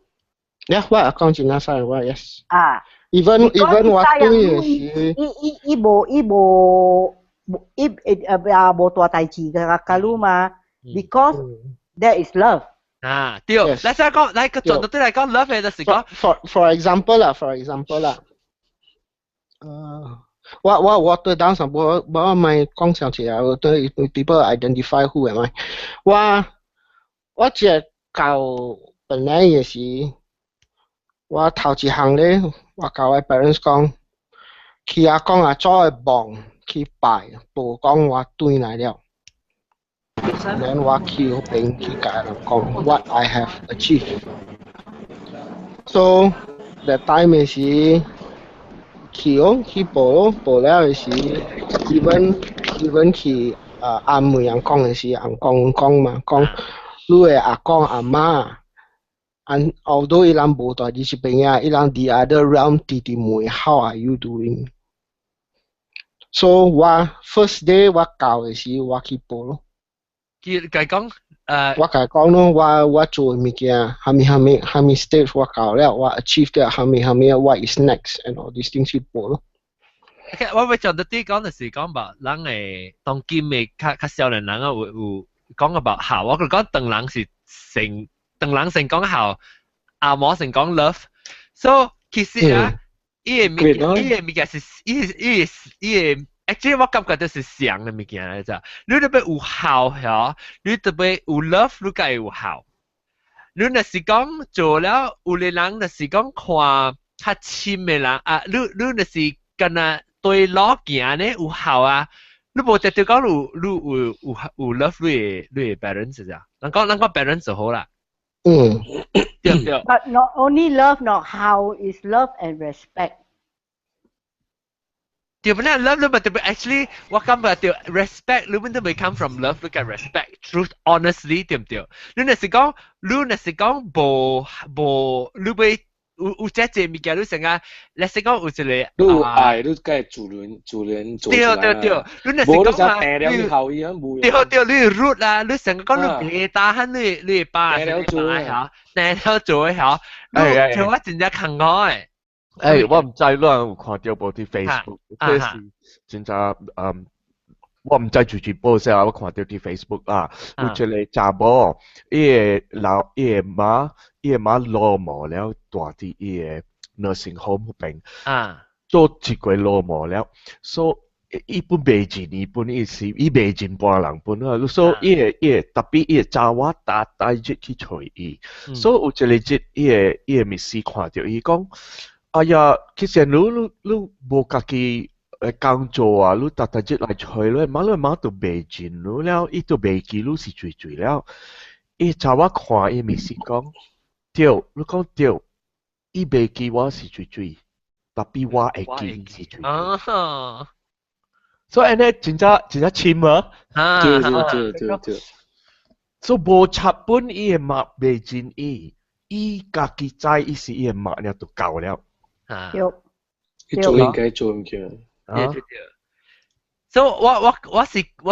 Yeah，我阿公真正西洋我 yes。啊，even 我對的是，伊伊伊無伊無伊啊無大代誌嘅甲你嘛，because there is love。啊，對，來先講，來個轉到對來講，love 嘅就是講，for example 啦，for example 啦，我我我對當時我我咪講上次啊，對 people identify who am I，我我這到本來也是，我頭一項咧，我共我 parents 講，去阿公阿祖的墓去拜，報講我轉來了。then 我去彼邊去共人講 what I have achieved。So that time 是去哦，去報咯，報了的時，even even 去啊阿妹人講的時，翁公講嘛，講你的阿公阿媽，and although 伊人無佇你這邊啊，伊人 the other realm 直直問 how are you doing？So 我 first day 我到的時，我去報咯。佢共講我共講咯，我我做的物件，蝦米蝦米蝦米 stage 我到了，我 achieve 了蝦米蝦米，what is next and all these things 去報咯。我會講到啲講就是講吧，人會當今的較較少年人啊，有有講 about 孝，我講唐人是成唐人成講孝，阿毛成講 love，so 其實啊，伊個物件，伊個物件是伊伊伊個。actually 我感覺就是相的物件來咋，你特別有孝嚇，你特別有 love，你才會有孝。你若是講做了，有的人若是講看較親的人啊，你你若是敢若對路行呢有孝啊，你無直接講有你有有有 love 你的你的 parents 咋？人講人講 parents 就好啦。對對。 But not only love, not how is love and respect. 對不對？love 你咪特別 actually 我感覺對 respect 你們都未 come from love，你嘅 respect truth honestly 對唔對？你若是講你若是講無無你會有有這這物件，你成日，你是講有一個你有愛，你該自然自然做出來。對對對，你若是講啊，你了後伊無。對對，你 rude 啦，你成日講你別打喊你你爸你爸嚇，定了做嚇，你做我真正坎坷的。誒，我毋知你有看到無佇 Facebook，這是真正嗯，我毋知具體報啥，我看到佇 Facebook 啊，有一個查某，伊的老伊的媽，伊的媽老毛了，蹛佇伊的 nursing home 彼邊，做一個老毛了，所以伊本袂認伊本伊是伊袂認別人本啊，所以伊的伊的特別伊的查某逐逐日去揣伊，所以有一個日伊的伊的蜜絲看著伊講。哎呀，其實你你你無家己誒工作啊，你逐逐日來揣你媽你媽都袂認你了，伊都袂記你是誰誰了。伊查某看伊蜜絲講，對，你講對，伊袂記我是誰誰，特別我會記是啊。所以呢，真正真正深啊！對對對對對。所以無插本伊的目袂真伊，伊家己知伊是伊的目了就夠了。啊。對。伊做應該做唔對。對對對。所以我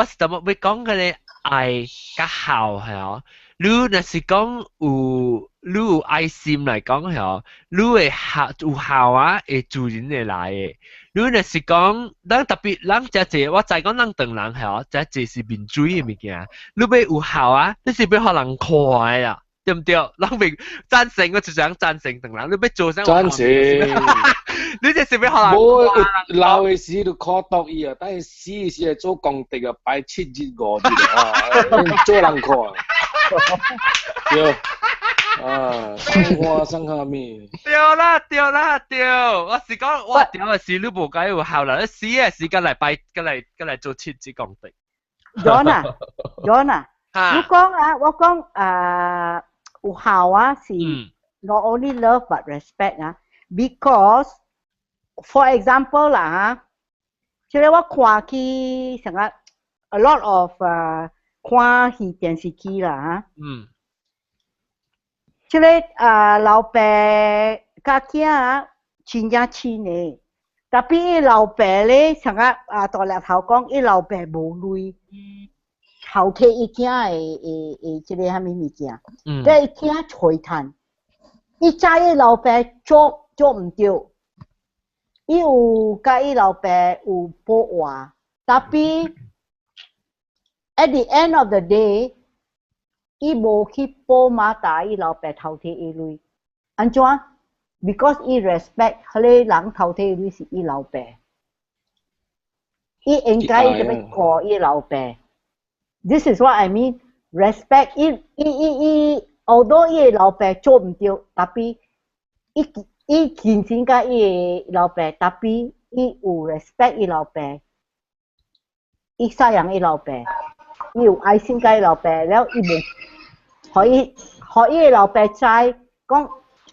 是怎麼會講嘅咧？愛佮孝係哦。你若是講有你有愛心來講係哦，你會孝有孝啊，會自然會來的。你若是講，咱特別咱遮濟，我知講咱唐人係哦，遮濟是面水的物件。你欲有孝啊，你是欲予人看的啊，對毋對？咱袂贊成，我就想贊成唐人，你欲做啥？贊成。你這是欲予人看。無老的時就苦毒伊啊，等伊死時做功德啊，拜7日5日啊，做人看。對。啊，生花生下面。對啦對啦對，我是講我對的是你無解有效啦，你死的時間來拜，過來過來做7日功德。 John 啊，John 啊，你講啊，我講啊，有孝啊是 not only love but respect 啊，because for example 啦嚇，即個我看去成個 a lot of 啊看戲電視劇啦嚇。這個啊老爸佮囝啊真正親的，特別伊老爸咧，成個啊大粒頭講，伊老爸無鐳，頭摕伊囝的的的這個啥物物件，咧伊囝揣趁，伊知伊老爸做做毋對，伊有佮伊老爸有報話，特別 at the end of the day，伊無去報馬打伊老爸頭摕伊鐳，按怎？Because 伊 respect 彼個人頭摕伊鐳是伊老爸，伊應該特別顧伊老爸。This is what I mean. Respect 伊伊伊伊，although 伊个老爸做毋對，特別伊伊真正佮伊个老爸，特別伊有 respect 伊老爸，伊赡養伊老爸。伊有愛心佮伊老爸，了伊無，予伊予伊个老爸知，講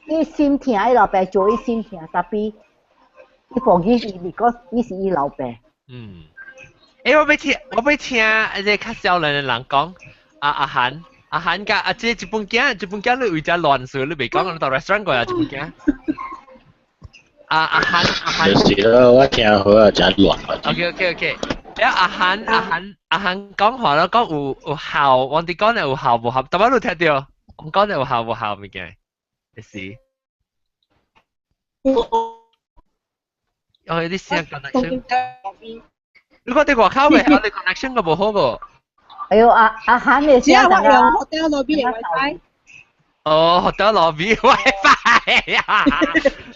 伊心疼伊老爸做伊心疼，特別伊 forgive 伊，because 伊是伊老爸。嗯。欸，我欲聽一個較少年的人講，阿阿韓阿韓佮阿這日本囝，日本囝你為遮亂說，你袂講，你到 restaurant 過啊日本囝。阿阿韓阿韓。就是咯，我聽好啊，真亂啊。 OK。了阿韓阿韓阿韓講話咯，講有有孝，我哋講的有孝無孝，逐擺你聽著，我講的有孝無孝物件，是。哦，你聲 connection。如果你外口袂好，你 connection 個無好個。哎喲，阿阿韓的只係我用 hotel lobby 的 WiFi。哦，hotel lobby WiFi 呀！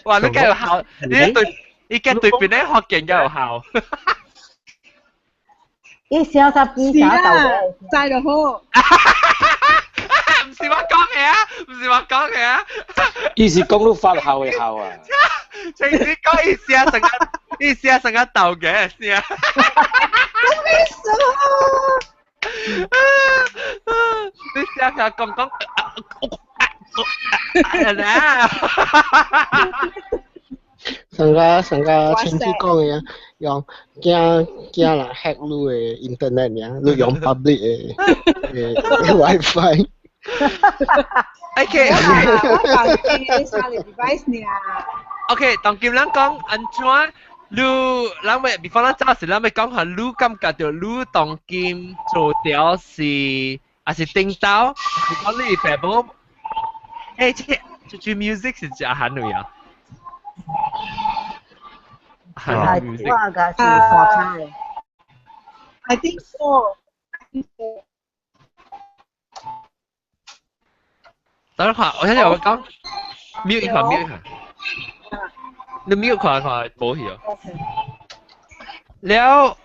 哇，你梗有孝，你對，你梗對邊咧學見梗有孝。伊聲煞比啥豆嘅？知就好。唔是我講嘅啊，唔是我講嘅啊。伊是講你發孝的孝啊。情子講伊聲成個，伊聲成個豆嘅聲。咩事啊？你聲下講講，啊！上個上個親戚講嘅，用驚驚人 hack 你的 internet 爾，你用 public 的的 WiFi。 OK。我房間三個 device 爾。 OK，當今咱講按怎，你咱欲 before 咱走時，咱欲講下你感覺著你當今做著是，抑是頂頭，是講你爸母，欸，這這支 music 是食韓語啊？啊，我個是山卡的。 I think so. I think so. 等下，我聽我講，mute 一下，mute 一下，你 mute 看看無去哦。了，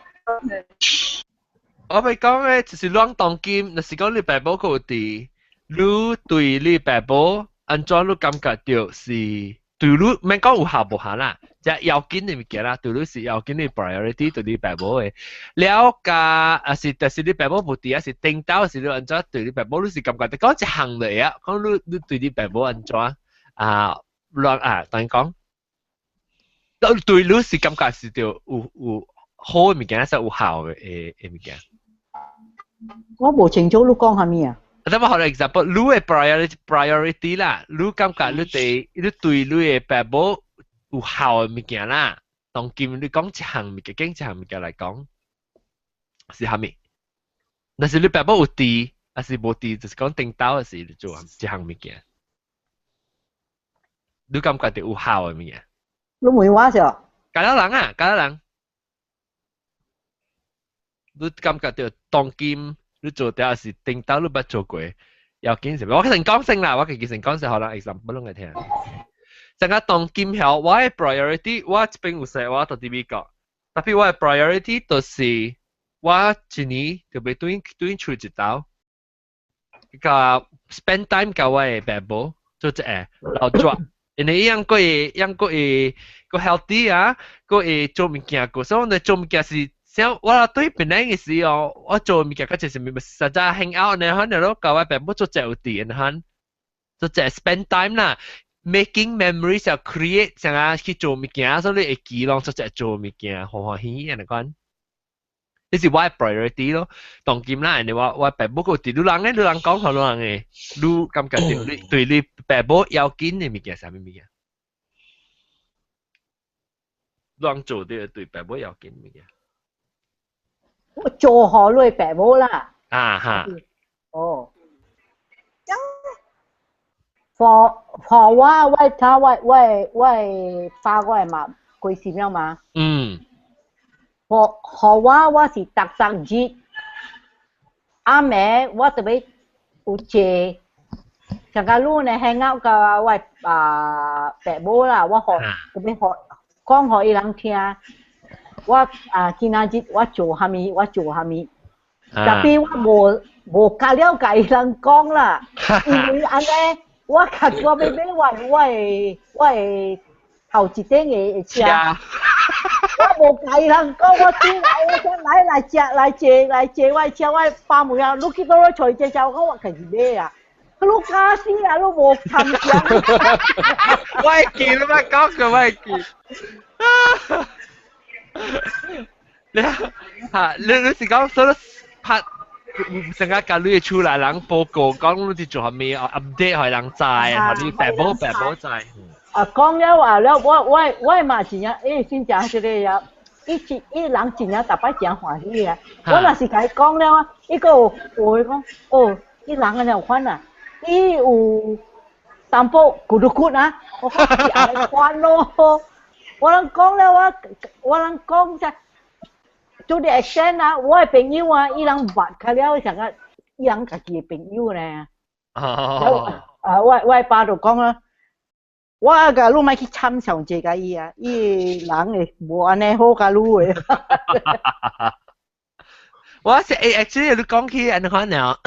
我欲講咧，就是咱當今，若是講你爸母閣有佇，你對你爸母按怎你感覺著是對你，免講有孝無孝啦，這要緊的物件啦，對你是要緊的 priority 對你爸母的。了加，抑是但是你爸母無佇，抑是頂頭是你按怎對你爸母，你是感覺著講一項就會啊，講你你對你爸母按怎啊亂啊，等於講，對你是感覺是著有好嘅物件，抑是有效的物件？我無清楚你講啥物啊？等我予你 example，你的 priority 啦，你感覺你對你的爸母有效的物件啦，當今你講一項物件，揀一項物件來講，是啥物？若是你爸母有佇，抑是無佇，就是講頂兜的時，你做一項物件，你感覺著有效的物件？你問我是？家了人啊，家了人，你感覺著當今你做掉是頂兜你捌做過，要緊是，我先講先啦，我家己先講先，予人 example 攏會聽。成個當今曉，我的 priority，我這邊有說我佇美國，tapi 我的 priority 就是我一年就欲轉轉出一兜，共 spend time 佮我的爸母做一下，老抓，因為伊樣閣會，樣閣會閣 healthy 啊，閣會做物件，閣所以我做物件是。像我對檳城的時哦，我做物件較濟是咪實在 hang out 呢，可能咯，佮我爸母做這有佇，可做這 spend time 啦，making memories 啊，create 像啊去做物件，所以你會記攏做這做物件，歡歡喜喜按呢款。這是我的 priority 咯，當今啦，你話我爸母閣佇，你人咧，你人講予你人的，你感覺著你對你爸母要緊的物件啥物物件？你人做的對爸母要緊物件？我做予你爸母啦。啊哈。哦。For 我我睇我我我爸我媽過身了嘛。For 我我是逐逐日暗暝我特別有坐，像個你呢 hang out 佮我啊爸母啦，我予特別予講予伊人聽。我啊今仔日我做啥物，我做啥物，tapi 我無無較了共伊人講啦，因為按呢，我較我欲買我我的我的頭一頂的車，我無共伊人講，我轉來我講來來食來坐來坐我的車，我爸問啊，你去佗落揣這車？我講我家己買啊，你假死啊，你無參詳。我會記，你莫講過，我會記。你嚇，你是講說拍成日共你厝內人報告講你佇做啥物，update 予人知，予你爸母爸母知。啊，講了話了，我我我嘛真正，欸，真正這個啊，伊一伊人真正逐擺誠歡喜啊。我若是共伊講了啊，伊閣有有會講，哦，伊人按呢有款啊，伊有淡薄骨碌骨啊，我講是按呢款咯。我攏講了，我我攏講啥？做啲 accent 啊，我的朋友啊，伊人捌較了，像個伊人家己的朋友呢。哦。啊，我我爸就講啦，我共你莫去參詳這個伊啊，伊人會無按呢好共你的。我是欸，actually 你講起按呢款爾，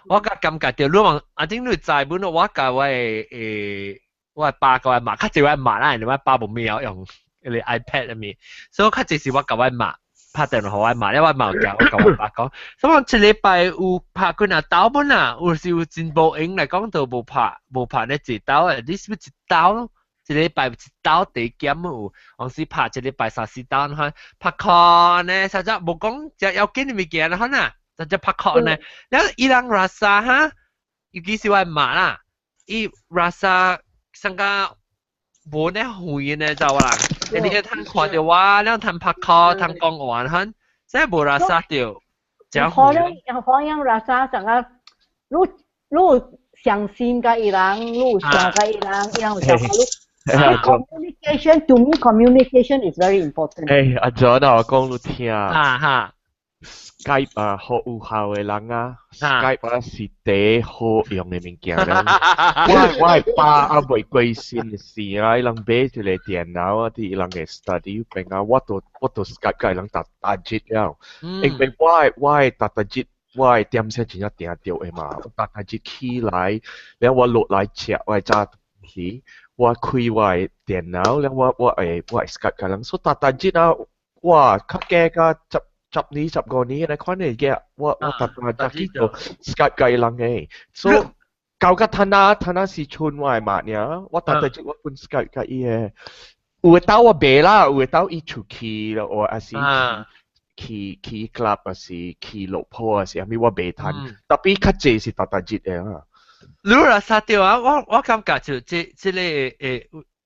我較感覺著你問阿頂你知本我共我的欸，我爸共我媽，較濟我媽啦，因為我爸無咩曉用彼个 iPad 啥物，所以較濟是我共我媽拍電話予我媽，了我媽有共我共我爸講，所以我一禮拜有拍幾若兜本啊，有時有真無閒來講就無拍無拍咧一兜的，你是不是一兜咯？一禮拜一兜地減有，有時拍一禮拜三四兜，看拍 call 呢，實在無講誠要緊的物件啦，可能直接拍 call 呢。了伊人 rasa 哈，尤其是我媽啦，伊 rasa 上較無呢遠呢，知無啦？你通看著我，了通拍 call，通講話，可這無 rasa 著，誠可能可能 rasa 上個，你你有相信共伊人，你有相共伊人，伊人有相共你。Communication to me, communication is very important. 欸，阿 John 啊，我講你聽。啊哈。 Skype 啊，予有孝的人啊，Skype 啊是第好用的物件啦。我我的爸猶未過身時啊，伊人買一個電腦啊，佇伊人的 study 邊啊，我都我都 Skype 共伊人逐逐日了。因為我的我的逐逐日我的點聲真正定著的嘛，我逐逐日起來，了我落來食我的早時，我開我的電腦，了我我會我會 Skype 共人，所以逐逐日啊，哇，較加較十十年十五年按呢款的嘅，我我逐逐日去做 Skype 共伊人的，所以到甲趁啊趁啊時陣我的媽爾，我逐逐日我分 Skype 共伊的，有有的兜我袂啦，有的兜伊出去咯，或還是去 club，還是去落鋪，還是啥物我袂趁。Tapi 較濟是逐逐日的啊。你若殺掉啊！我感覺就這個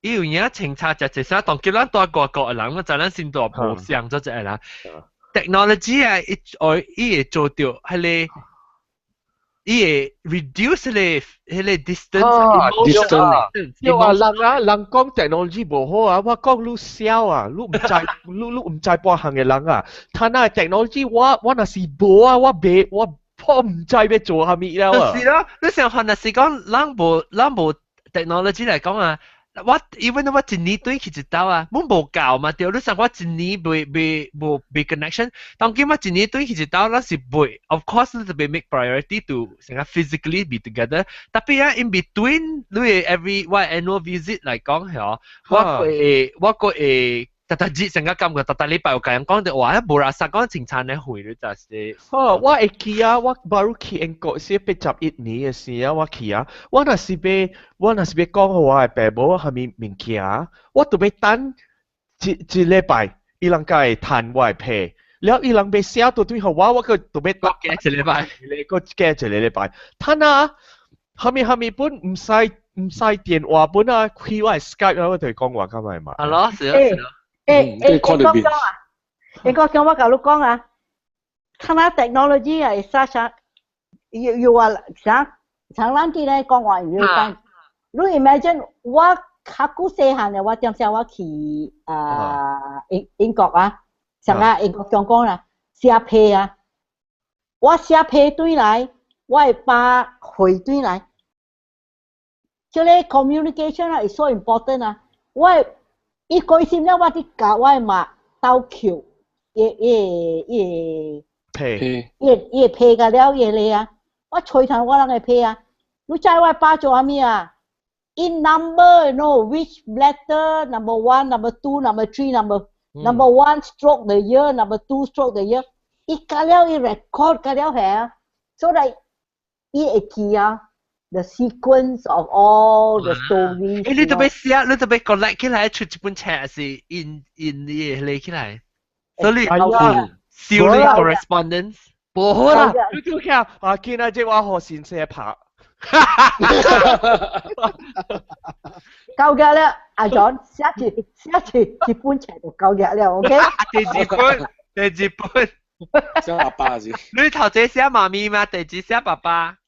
伊有影清查食濟啥，當叫咱住外國的人，我知咱先大無相做這個人。technology 啊，伊愛伊會做到彼個，伊會 reduce 彼個 distance， distance。對啊，人啊，人講 technology 無好啊，我講你痟啊，你毋知，你毋知半項的人啊。他那 technology 我若是無啊，我袂我我毋知欲做啥物了啊。就是咯，你想看若是講咱無 technology 來講啊。我 even 我一年對去一道啊，阮無夠嘛對，你想我一年未未無未 connection，當今我一年對去一道，咱是袂，of course 你就袂 make priority to 成個 physically be together，tapi 啊 in between 你 every 我 annual visit 來講係我會逐逐日成個感覺，逐逐禮拜有共人講的話，無啦實講清餐咧會，你就是。哦，我會記啊，我baru 去英國時81年的時啊，我去啊，我若是欲講予我的爸母啥物物件，我著欲等一禮拜，伊人才會趁我的批。了伊人欲寫到對予我，我閣著欲加一禮拜，閣加一個禮拜。趁啊，啥物啥物本毋使電話本啊，開我的 Skype 啊，我就會講話較賣嘛。係咯，是咯，是咯。欸欸，講講啊，你講講我共你講啊，看下 technology 啊，會使啥，又話啥，像咱今日講話要講，你 imagine 我較久細漢的，我點時我去啊英國啊，上個英國香港啦，寫批啊，我寫批對來，我的爸回對來，這個 communication 啊，is so important 啊，我伊開心了，我佇共我的媽鬥抾，伊伊伊批，伊伊批甲了伊個啊，我吹彈我人的批啊，你知我爸做啥物啊？In number, you know which letter, number one, number two, number three, number one stroke the year, number two stroke the year，伊甲了伊 record 甲了係啊，所以伊會記啊。The sequence of all the stories。欸，你特別寫，你特別 collect 起來出一本冊，是印印伊個起來，所以燒你 correspondence。無好啦，你做看啊，今仔日我予先生拍。夠嘅啦，阿 John 寫一寫一本冊就夠嘅了，OK？第二本，第二本，寫爸爸是。你頭先寫媽咪嘛，第二寫爸爸。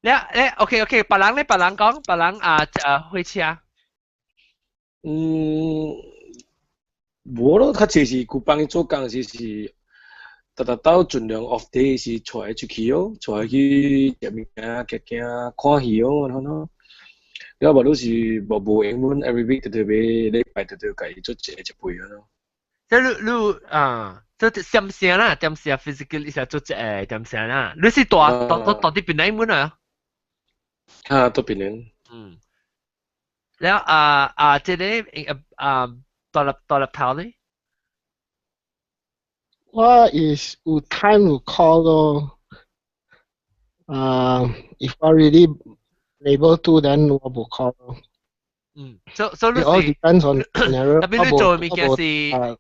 你誒，OK OK，別人咧，別人講，別人啊啊，火車。嗯，無咯，較濟是舊幫伊做工時是，逐逐鬥盡量 off day 是帶伊出去哦，帶伊去食物件、行行、看戲哦，按呢咯。了無你是無閒，阮 every week 特別禮拜特別共伊做一個一杯咯。即你你啊，這點聲啦，點聲 physically 是做一個點聲啦。你是住住住住佇檳城啊？啊，佇檳城。嗯。了啊啊，這個啊大粒大粒頭咧？我 is 有 time 有 call 咯。啊，if I really able to, then 我無 call。嗯，所以 It all depends on tapi 你做的物件是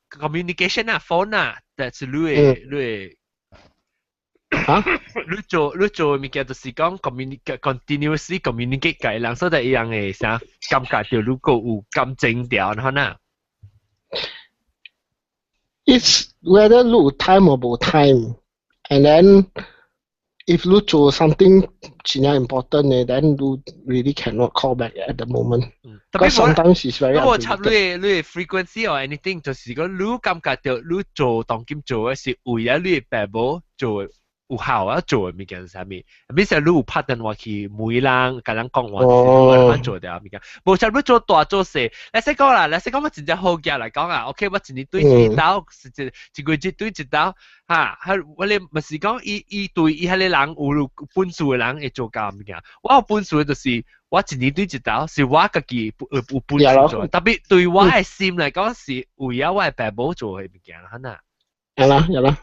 communication 啊，phone 啊，但是你的嚇？你做的物件就是講 communicate continuously communicate 共人，所以伊人會啥感覺到你閣有感情條，然後呢？ It's whether 你有 time or 無 time, and then if 你做 something 真正 important 的，then 你 really cannot call back at the moment. Because sometimes it's very 我插你的 frequency or anything，就是講你感覺到你做當今做的是為了你的爸母做有效啊做的物件是啥物？免說你有拍電話去問人，共人講話，我按做掉物件。無像你做大做細，來說講啦，來說講我真正好額來講啊，OK，我一年對一道，是一個月對一道，哈，我咧毋是講伊伊對伊彼個人有本事的人會做到物件，我有本事的就是我一年對一道，是我家己有本事做，tapi 對我的心來講是為了我的爸母做的物件，哈呐。有啦有啦。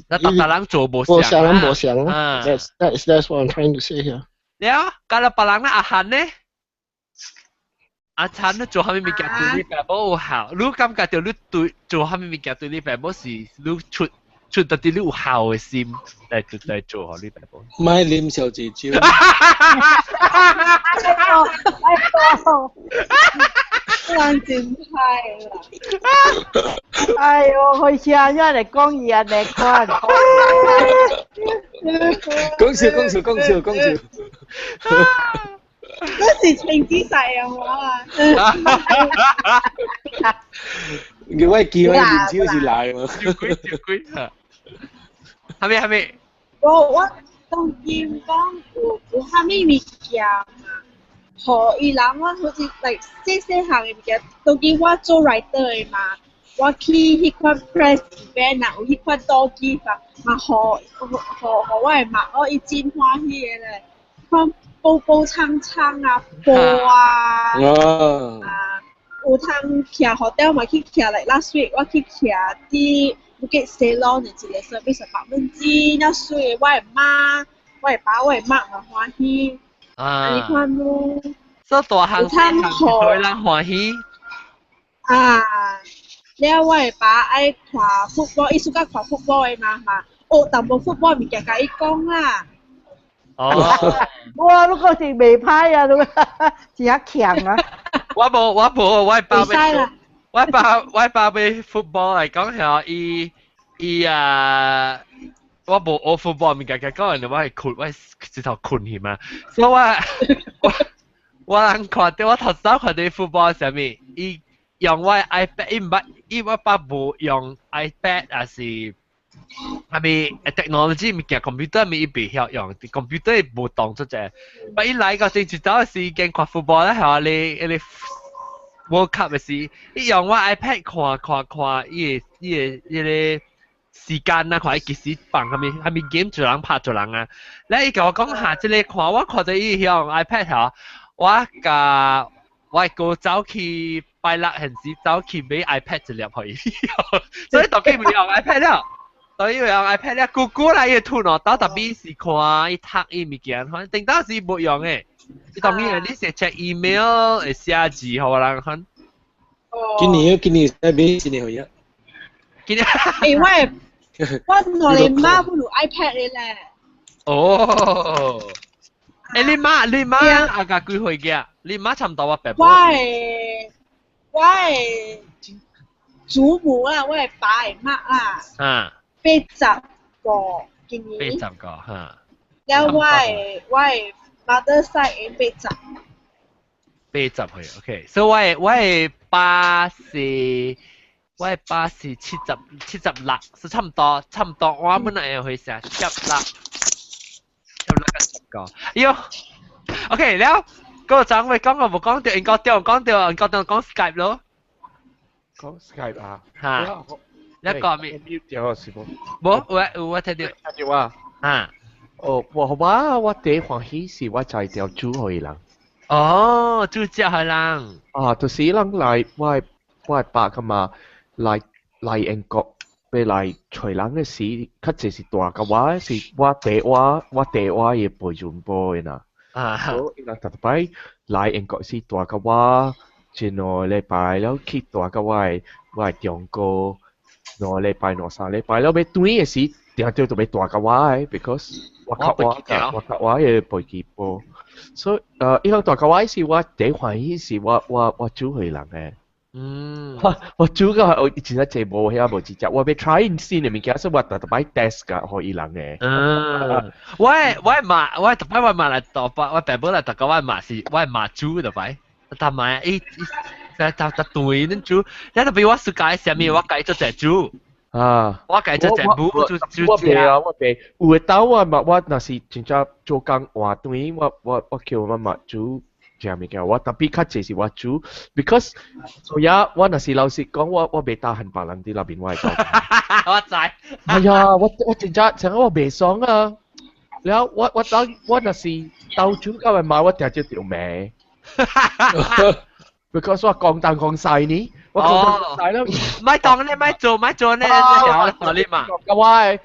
那逐逐人做無相無人無相啊。That's what I'm trying to say here. 了，加了別人咧阿漢呢？阿燦，你做啥物物件對你爸母有效？你感覺到你對做啥物物件對你爸母是你出出到啲你有孝嘅心來來做予你爸母？莫啉燒子酒。哎喲，哎喲，人真歹啦！哎喲，開車一嚟講伊按呢款。講笑講笑講笑講笑。嗰是情子細啊我啊！叫我記我啉酒是來嘛？笑鬼笑鬼嚇！係咪係咪？我當今講有有啥物物件嘛？予伊人我好似 like 細細項的物件，當今我做 writer 的嘛，我去彼款 press event 啊，有彼款桌機嘛，嘛予予予我的媽，我伊真歡喜的咧，看寶寶長長啊，布啊，啊，有通徛 hotel 嘛去徛來 last week 我去徛佇 Bukit Ceylon 的一個 service apartment 真正媠，我的媽、我的爸、我的媽嘛歡喜。啊！你看咯，所以大項細項會人歡喜。啊！了我的爸愛看 football，伊 suka 看 football 的嘛嘛，學淡薄 football 物件共伊講啦。哦，哇！你講是袂歹啊，你真正強啊！我無我無，我爸欲我爸我爸欲 football 來講嚇，伊伊啊。我無學 football 物件，講人我會睏，我直頭睏去嘛。所以我我我人看著我頭先看著 football 啥物，伊用我 iPad，伊毋捌，伊我爸無用 iPad，抑是啥物 technology 物件，computer 物伊袂曉用，computer 伊無當出隻。但伊來個陣一走時間看 football 咧，係你你 World Cup 的時，伊用我 iPad 看看看，伊個伊個伊個。時間啊，看伊幾時放，啥物啥物 game 一人拍一人啊。咧伊共我講下，這個看我看著伊用 iPad 吼，我共我哥走去拜六還是走去買 iPad 一粒予伊，所以當今袂用 iPad 了，當伊用 iPad 了，姑姑來伊吐喏，到特別是看伊讀伊物件，反正頂當時無用的。伊當然你是 check email 會寫字予人看。今年今年買新的予伊。今年。欸，我我我的媽不如 iPad 的咧。哦。欸，你媽你媽阿家幾歲嘅？你媽差唔多我爸爸。我的我的祖母啊，我的爸的媽啊。啊。85今年。85哈。了我的我的 mother side 的80。 80歲，OK。所以我的我的爸是。我的爸是七十76，是差唔多，差唔多。我本來會寫76，76個十個。喲，OK 了，嗰個陣會講我無講到，應該掉講到，應該當講 Skype 咯。講 Skype 啊？嚇，你講咩？ mute 掉是無？無，有有我聽到。聽到啊？啊。哦，我我我第一歡喜是我才調煮予伊人。哦，煮食予人。啊，就是伊人來我我爸㗎嘛。來來英國，欲來揣人的時，較濟是蹛共我，是我弟我我弟我伊陪陣埔的啦。啊，所以伊人逐逐擺來英國時蹛共我一兩個禮拜，了去蹛共我的我的中哥兩個禮拜兩三禮拜，了欲轉的時，定著就欲蹛共我的，because 我較我我較我的飛機埔，所以伊人蹛共我時，我第一歡喜是我我我煮予人的。嗯，我我煮個我真正濟無遐無直接，我欲 try 新的物件，所以我逐逐擺 test 共予伊人的。嗯，我我媽我逐擺我媽來倒擺，我爸母來逐個我媽是我媽煮逐擺，但嘛伊伊逐逐對恁煮，你特別我 suka 啥物，我家做隻煮。啊！我家做隻母煮煮我袂啊，我袂。有的當我嘛，我若是真正做工換轉，我我我叫我媽媽煮。食物件，我特別較濟是我煮，because 所以我若是老實講，我我袂打恨別人佇內面我會講。我知。哎呀，我我真正成我袂爽啊！了我我當我若是鬥煮到的媽，我定就著罵。because 我講東講西呢，我講東講西了。莫當你莫做莫做呢，你嘛。我。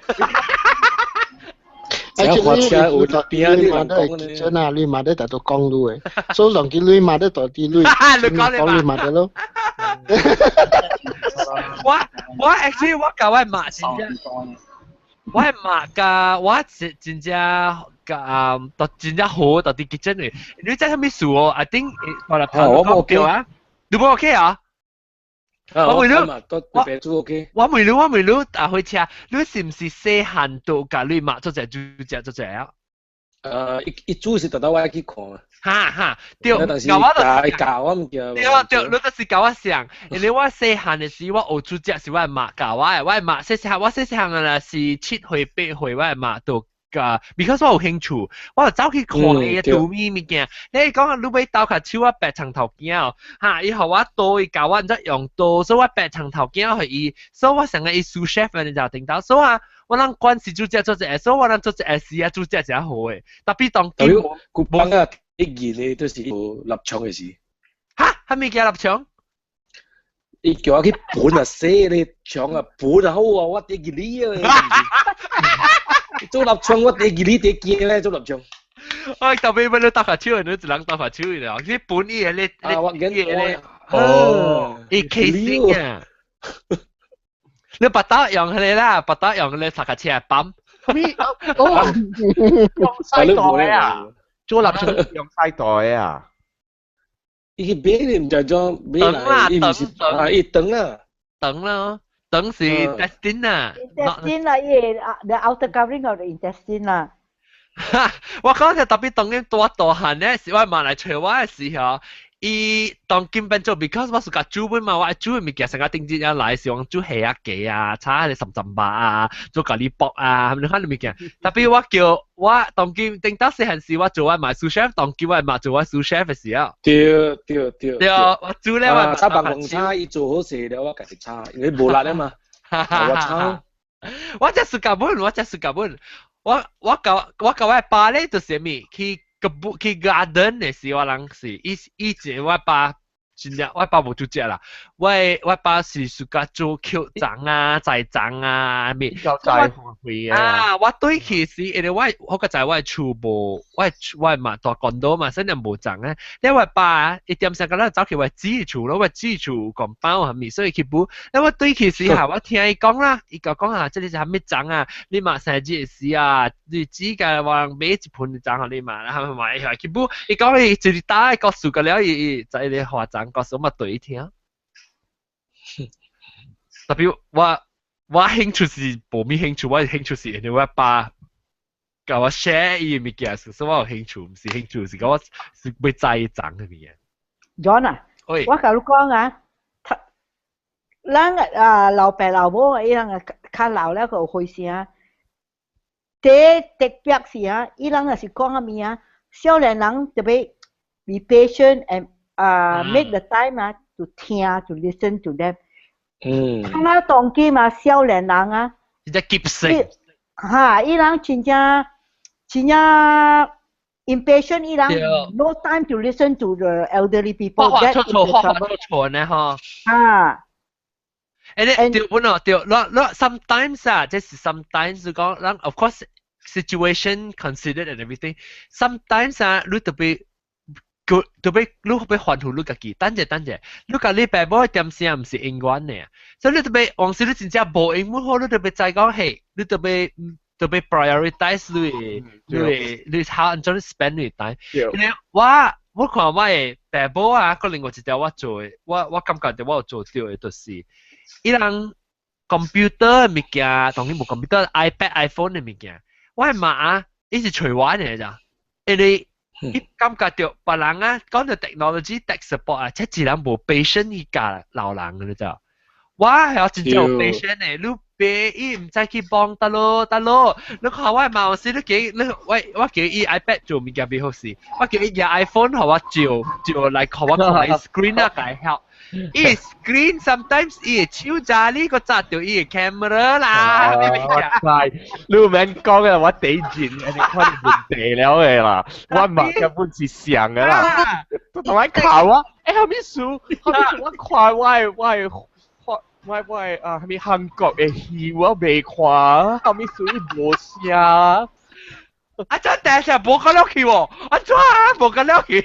車火車有邊啊？你人講咧，真啊，你媽咧特都講你嘅，所以人叫你媽咧特啲你，講你媽得咯。我 actually 我教我媽真正，我係媽甲我真真正甲都真正好，到底結真嘅。你知啥物事哦？I think 我來我冇叫啊，你冇 OK 啊？我問你，我 OK。我問你，我問你，搭火車，你是毋是細漢都共你媽做者煮食做者啊？伊煮是特特我去看。哈哈，對，但是教伊教我毋記。對對，你就是教我想，因為我細漢的時，我學煮食是我媽教我的，我媽細細漢，我細細漢啊是7歲8歲，我媽都教，because 我有興趣，我就走去看伊煮物物件。你講你欲刀較手我白長頭囝哦，哈，伊予我刀，伊教我按怎用刀，所以我白長頭囝予伊，所以我成個伊 sous chef 你就頂到，所以啊，我人慣是煮食做一個，所以我人做一個時啊煮食誠好的，特別當今古幫啊，一件的都是有立場的事。哈，啥物件立場？伊叫我去盤啊，洗咧牆啊，盤啊好啊，我第二你啊。做立場我第二你第驚咧做立場。我特別欲你搭下手，你一人搭下手了。你本伊個咧，啊我驚咧，哦，伊 casing 啊。你拔刀用佢個啦，拔刀用佢個踏腳車泵。咩？哦，用西袋啊！做立場用西袋啊！伊去買你毋知怎買來，伊毋是啊，伊長啊，長咯，長是 intestine 啊，intestine 啦，伊個 the outer covering of the intestine 啦。我講就特別當今大大漢咧，是我媽來揣我的時候，伊當今變做，because 我是共煮本嘛，我煮的物件成個頂日來是講煮蝦仔雞啊，炒彼個三層肉啊，做咖喱卜啊，啥物款物件。特別我叫我當今頂到細漢時，我做我媽 sous chef，當今我媽做我 sous chef 的時候。對對對。對，我煮咧我。炒白黃炒，伊做好勢了，我家己炒，因為無力啊嘛。我炒。我這是夾本，我這是夾本。我共我爸咧就是啥物去個去 garden 的時，我人是以以前我爸真正我爸無煮食啦，我爸是 suka 做抾欉啊、栽欉啊，物。較栽啊！我對去時，因為我我個在我厝無，我嘛蹛 condo 嘛，所以無欉啊。你我爸一點時間咱走去我姊厝咯，我姊厝有講包係咪？所以去補。你我對去時下，我聽伊講啦，伊就講啊，這個是啥物欉啊？你嘛生日時啊，你姊個我買一盆欉予你嘛，然後嘛去補。伊講伊一日打個故事個了，伊伊在咧畫欉故事，我嘛對伊聽。特別我興趣是無咩興趣，我興趣是因為我爸共我 share 伊的物件，所以我有興趣，毋是興趣，是講我是欲知伊欉的物件。 John 啊，我共你講啊，咱啊老爸老母伊人啊較老了個有歲數，第特別是啊，伊人若是講啥物啊，少年人特別 be patient and 啊 make the time 啊 to 聽 to listen to them。看到當今啊，少年人啊，真正急性。哈，伊人真正真正 impatient，伊人 no time to listen to the elderly people。話錯錯，話錯錯呢，吼。啊。誒，你對本哦，對，我我 sometimes 啊，這是 sometimes 講，咱 of course situation considered and everything。sometimes 啊，你特別特別你欲還付你家己，等者等者，你共你爸母點聲毋是永遠的，所以你特別往時你真正無閒好，你特別知講嘿，你特別特別 prioritize 你你你 how 按怎 spend 你 time。因為我看我的爸母啊，可能有一條我做的，我感覺著我有做對的，就是伊人 computer 的物件，當然無 computer、iPad、iPhone 的物件，我的媽啊，伊是揣我的咋，因為伊感覺著別人啊，講著 technology tech support 啊，這一人無 patience 去教老人的，你知？我係真正有 patience 的，你爸伊毋知去幫得咯得咯，你看我的媽有時你叫你我叫伊 iPad 做物件袂好勢，我叫伊舉 iPhone 予我照照來看我看伊 screen 啊，共伊 help。伊 screen sometimes 伊的手揸呢個揸著伊的 camera 啦，我知，你免講嘅，我第一件你看問題了的啦，我嘛根本是想的啦，同我考我，欸，啥物事？啥物事？我看我的啊，啥物韓國的戲我未看，啥物事伊無聲。啊，這第一無個了去喎，啊，怎啊無個了去？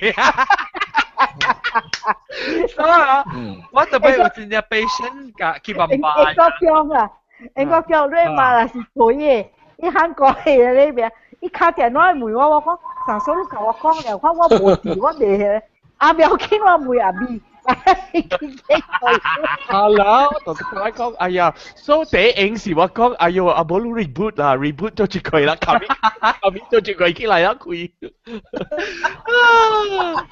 所以啊，我特別有真正 patient 甲去慢慢。英國講啊，英國講你嘛啦是可以，伊韓國嘅那邊，伊敲電話問我，我講上次你甲我講了，我我無佇，我袂，啊不要緊，我問阿咪。 Hello，就同我講，哎呀，所以第一應是我講，哎呦，阿無你 reboot 啦，reboot 咗一個啦，後面後面做一個起來啦，開。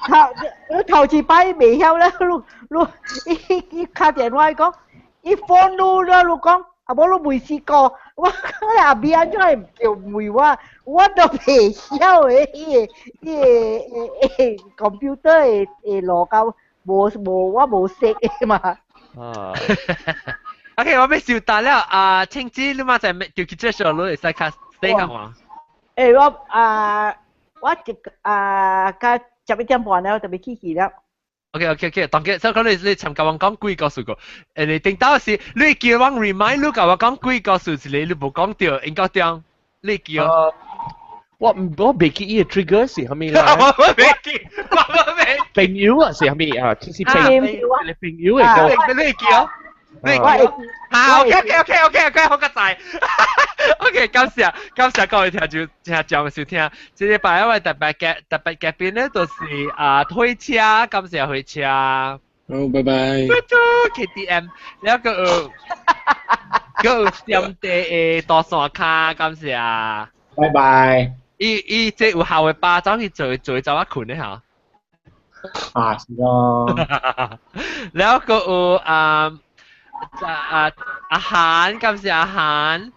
頭頭一擺袂曉咧，你你伊伊敲電話講，伊 phone 你了，你講，啊無你未試過，我講阿咪按怎會叫問我，我都袂曉的，伊個伊個 computer 會會落到。無無我無識的嘛。啊。 OK，我欲收檔了啊，青子你嘛在就去這時候你會使較細個嘛？欸，我啊，我一啊，較11點半了，就欲起去了。 OK，當佢，所以講你你尋甲我講幾個數個，你頂到時你叫我 remind 你甲我講幾個數字，你你無講著，應該點？你叫。我唔我袂記伊個 trigger 是啥物啦。我袂記，我袂。朋友啊是啥物啊？就是朋友，你朋友的個。你叫。你叫。好，OK，好個仔。OK，感謝感謝各位聽眾聽眾收聽。這禮拜我特別嘅特別嘉賓咧，就是啊推車，感謝推車。好，拜拜。嘟嘟 KTM，了個有個閃地的大山跤，感謝。拜拜。伊伊這有效的巴掌去做做走仔困的嚇。啊，是咯。了個有啊啊阿韓，感謝阿韓。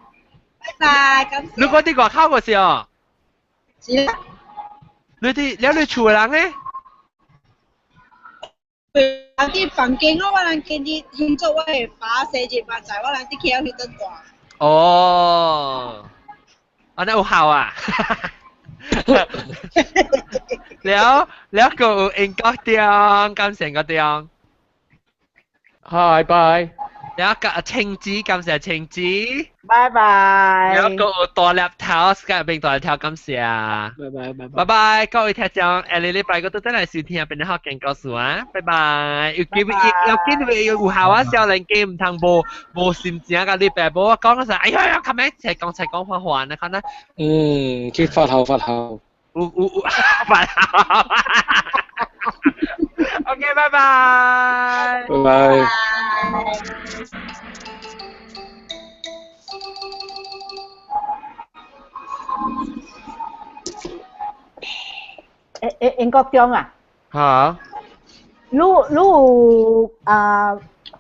拜拜，感謝。你講佇外口個是哦？是啦。你佇了你厝的人咧？人佇房間咯，我人今日慶祝我的爸生日嘛，載我人佇 KL 彼頓大。哦。啊，那有效啊！了了個有英國中，感謝個中。 Hi，拜。了個青子，感謝青子。拜拜。了個有大粒頭，隔壁大粒頭，感謝。拜拜拜拜。拜拜，各位聽眾，下禮拜個都再來收聽，變得好健故事啊！拜拜。有機會有機會有效啊，少年家毋通無無心情共你爸母講嗰陣，哎呀，琴日才講才講話還啊，可能。嗯，去發姣發姣。有有有發姣。OK，拜拜。拜拜。欸欸，英國中啊？嚇？你你有啊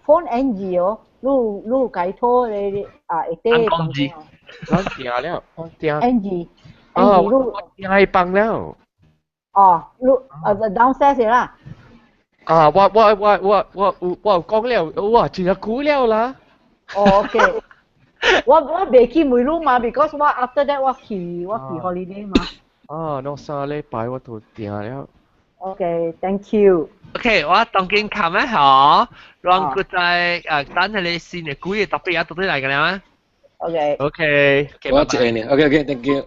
phone NG 哦？你你有解脫咧啊？會得講字。我訂了，我訂。 NG。哦，我訂去放了。哦，你啊 downstairs 啦。啊，我我我我我我有講了，哇，真係久了啦。哦，OK。我我袂去問你嘛，because 我 after that 我去我去 holiday 嘛。啊，兩三禮拜我都訂了。 OK，thank you。 OK，我當今看咩嗬，讓佢在等下你新的幾個特別啊，到底來個了啊？OK。 OK。我一個呢，OK OK，thank you。